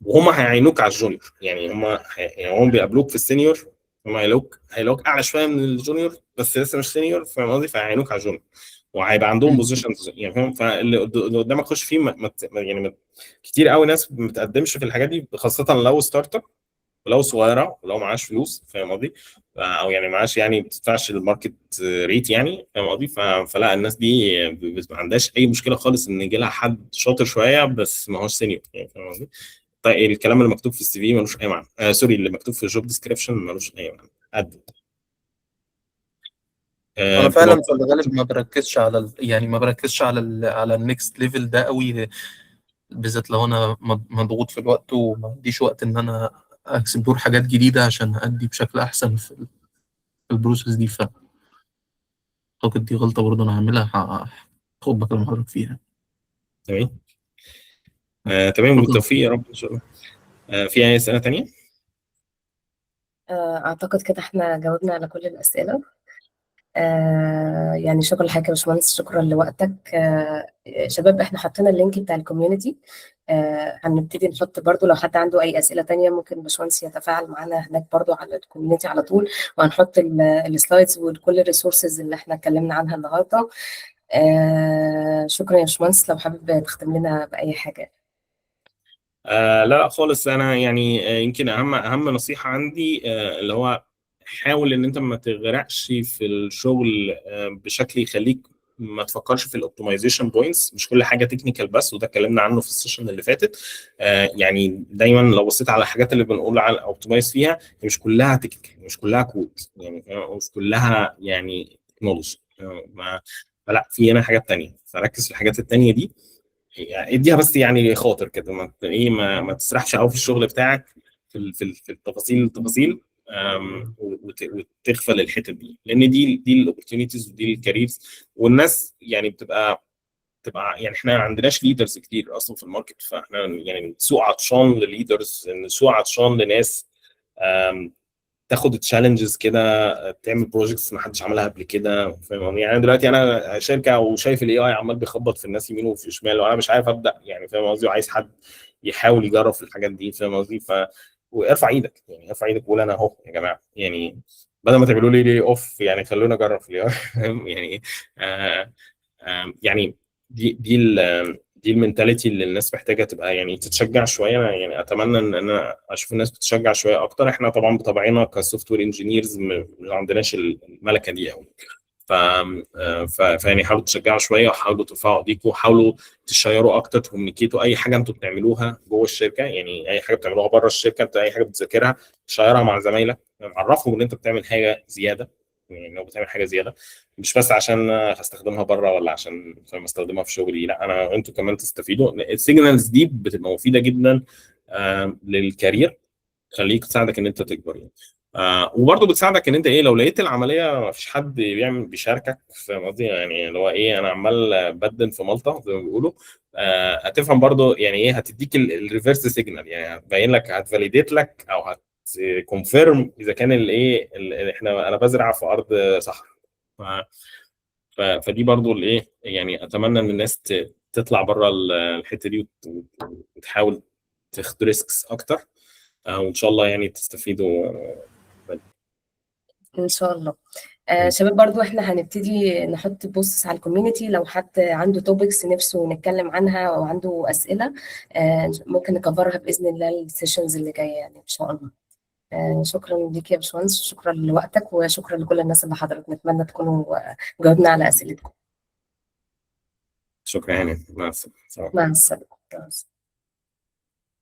S2: وهم هيعينوك على ال junior، يعني هم يعني هم بيقابلوك في ال senior، هم هيلاقوك اعلى شوية من ال junior بس لسه مش senior، فاهم قصدي؟ فهيعينوك على ال junior وهيبقى عندهم positions يعني، فاهم؟ فاللي قدامك خش فيه. ما يعني كتير قوي ناس ما بتقدمش في الحاجات دي، خاصة لو startup ولو صغيرة ولو معاش فلوس، فاهم قصدي؟ او يعني معاش يعني ما بتدفعش ال market rate يعني، فاهم قصدي؟ فلا الناس دي ما عندهاش اي مشكلة خالص ان يجي لها حد شاطر شوية بس ما هوش senior يعني، فاهم قصدي؟ طيب الكلام اللي مكتوب في ال CV ملوش اي معنى، sorry، اللي مكتوب في ال job description ملوش اي معنى. قدم.
S4: انا فعلا في الغالب ما بركزش على يعني ما بركزش على ال next level ده قوي، بالذات لو انا مضغوط في الوقت وما عنديش وقت ان انا explore حاجات جديدة عشان ادي بشكل احسن في ال process دي. ف اعتقد دي غلطه برضه انا هعملها، هاخد بكلام حضرتك فيها.
S2: تمام، تمام، بالتوفيق يا رب ان شاء الله. في اي اسئلة ثانية؟
S1: اعتقد كده احنا جاوبنا على كل الاسئله. يعني شكرا لحضرتك يا باشمهندس، شكرا لوقتك. شباب، احنا حطينا ال link بتاع ال community، هنبتدي نحط برضو لو حد عنده اي اسئلة تانية ممكن باشمهندس يتفاعل معانا هناك برضو على ال community على طول، وهنحط ال slides وكل ال resources اللي احنا اتكلمنا عنها النهارده. شكرا يا باشمهندس، لو حابب تختم لنا باي حاجه.
S2: لا لا خالص، انا يعني يمكن اهم نصيحة عندي اللي هو حاول ان انت ما تغرقش في الشغل بشكل يخليك ما تفكرش في ال optimization points. مش كل حاجة technical بس، وده اتكلمنا عنه في ال session اللي فاتت. يعني دايما لو بصيت على الحاجات اللي بنقول على optimize فيها، مش كلها technical، مش كلها كود يعني، مش كلها يعني technology، فلا في هنا حاجات تانية، فركز في الحاجات التانية دي يعني، اديها بس يعني خاطر كده، ما ايه ما تسرحش قوي في الشغل بتاعك في التفاصيل وتغفل الحتت دي، لان دي ال opportunities ودي ال careers، والناس يعني بتبقى يعني احنا ما عندناش leaders كتير اصلا في ال market، فاحنا يعني السوق عطشان ل leaders، السوق عطشان لناس. تاخد challenges كده، تعمل projects ما حدش عملها قبل كده، فاهم؟ يعني دلوقتي انا شركة وشايف ال AI عمال بيخبط في الناس يمين وفي شمال، وانا مش عارف ابدا يعني، فاهم قصدي؟ وعايز حد يحاول يجرب في الحاجات دي، فاهم قصدي؟ وارفع ايدك، يعني ارفع ايدك وقول انا اهو يا جماعه، يعني بدل ما تعملوا لي lay off يعني خلونا اجرب في ال AI، فاهم؟ يعني يعني دي ال mentality اللي الناس محتاجه تبقى يعني تتشجع شويه. أنا يعني اتمنى ان انا اشوف الناس بتتشجع شوية اكتر. احنا طبعا بطبعنا ك software engineers ما عندناش الملكة دي قوي، فيعني حاولوا تشجعوا شوية وحاولوا ترفعوا ايديكم وحاولوا تشيروا اكتر، ت communicate وا اي حاجة انتوا بتعملوها جوه الشركه، يعني اي حاجة بتعملوها بره الشركه، انت اي حاجة بتذاكرها تشيرها مع زمايلك، عرفهم ان انت بتعمل حاجة زياده، يعني لو بتعمل حاجة زيادة مش بس عشان هستخدمها بره ولا عشان استخدمها في شغلي، لا انا انتوا كمان تستفيدوا. ال signals دي بتبقى مفيدة جدا لل career، تخليك تساعدك ان انت تكبر يعني. وبرضه بتساعدك ان انت ايه، لو لقيت العملية ما فيش حد بيعمل بيشاركك، فاهم قصدي؟ يعني اللي هو ايه، انا عمال بدن في مالطا زي ما بيقولوا، هتفهم برضه يعني ايه، هتديك ال reverse signal، يعني هتبين لك، هت validate لك او هت confirm اذا كان الايه احنا انا بزرع في ارض صحراء. فدي برضو الايه، يعني اتمنى ان الناس تطلع بره الحتة دي وتحاول تاخد risks اكتر، وان شاء الله يعني تستفيدوا.
S1: ان شاء الله. شباب برضو احنا هنبتدي نحط posts على ال community، لو حد عنده topics نفسه نتكلم عنها او عنده اسئلة ممكن ن cover ها باذن الله ال sessions اللي جاية يعني ان شاء الله. شكرا ليك يا باشمهندس، شكرا لوقتك وشكرا لكل الناس اللي حضرت، نتمنى تكونوا جاوبنا على اسئلتكم.
S2: شكرا يعني، مع السلامه.
S1: مع السلامه. مع السلامة.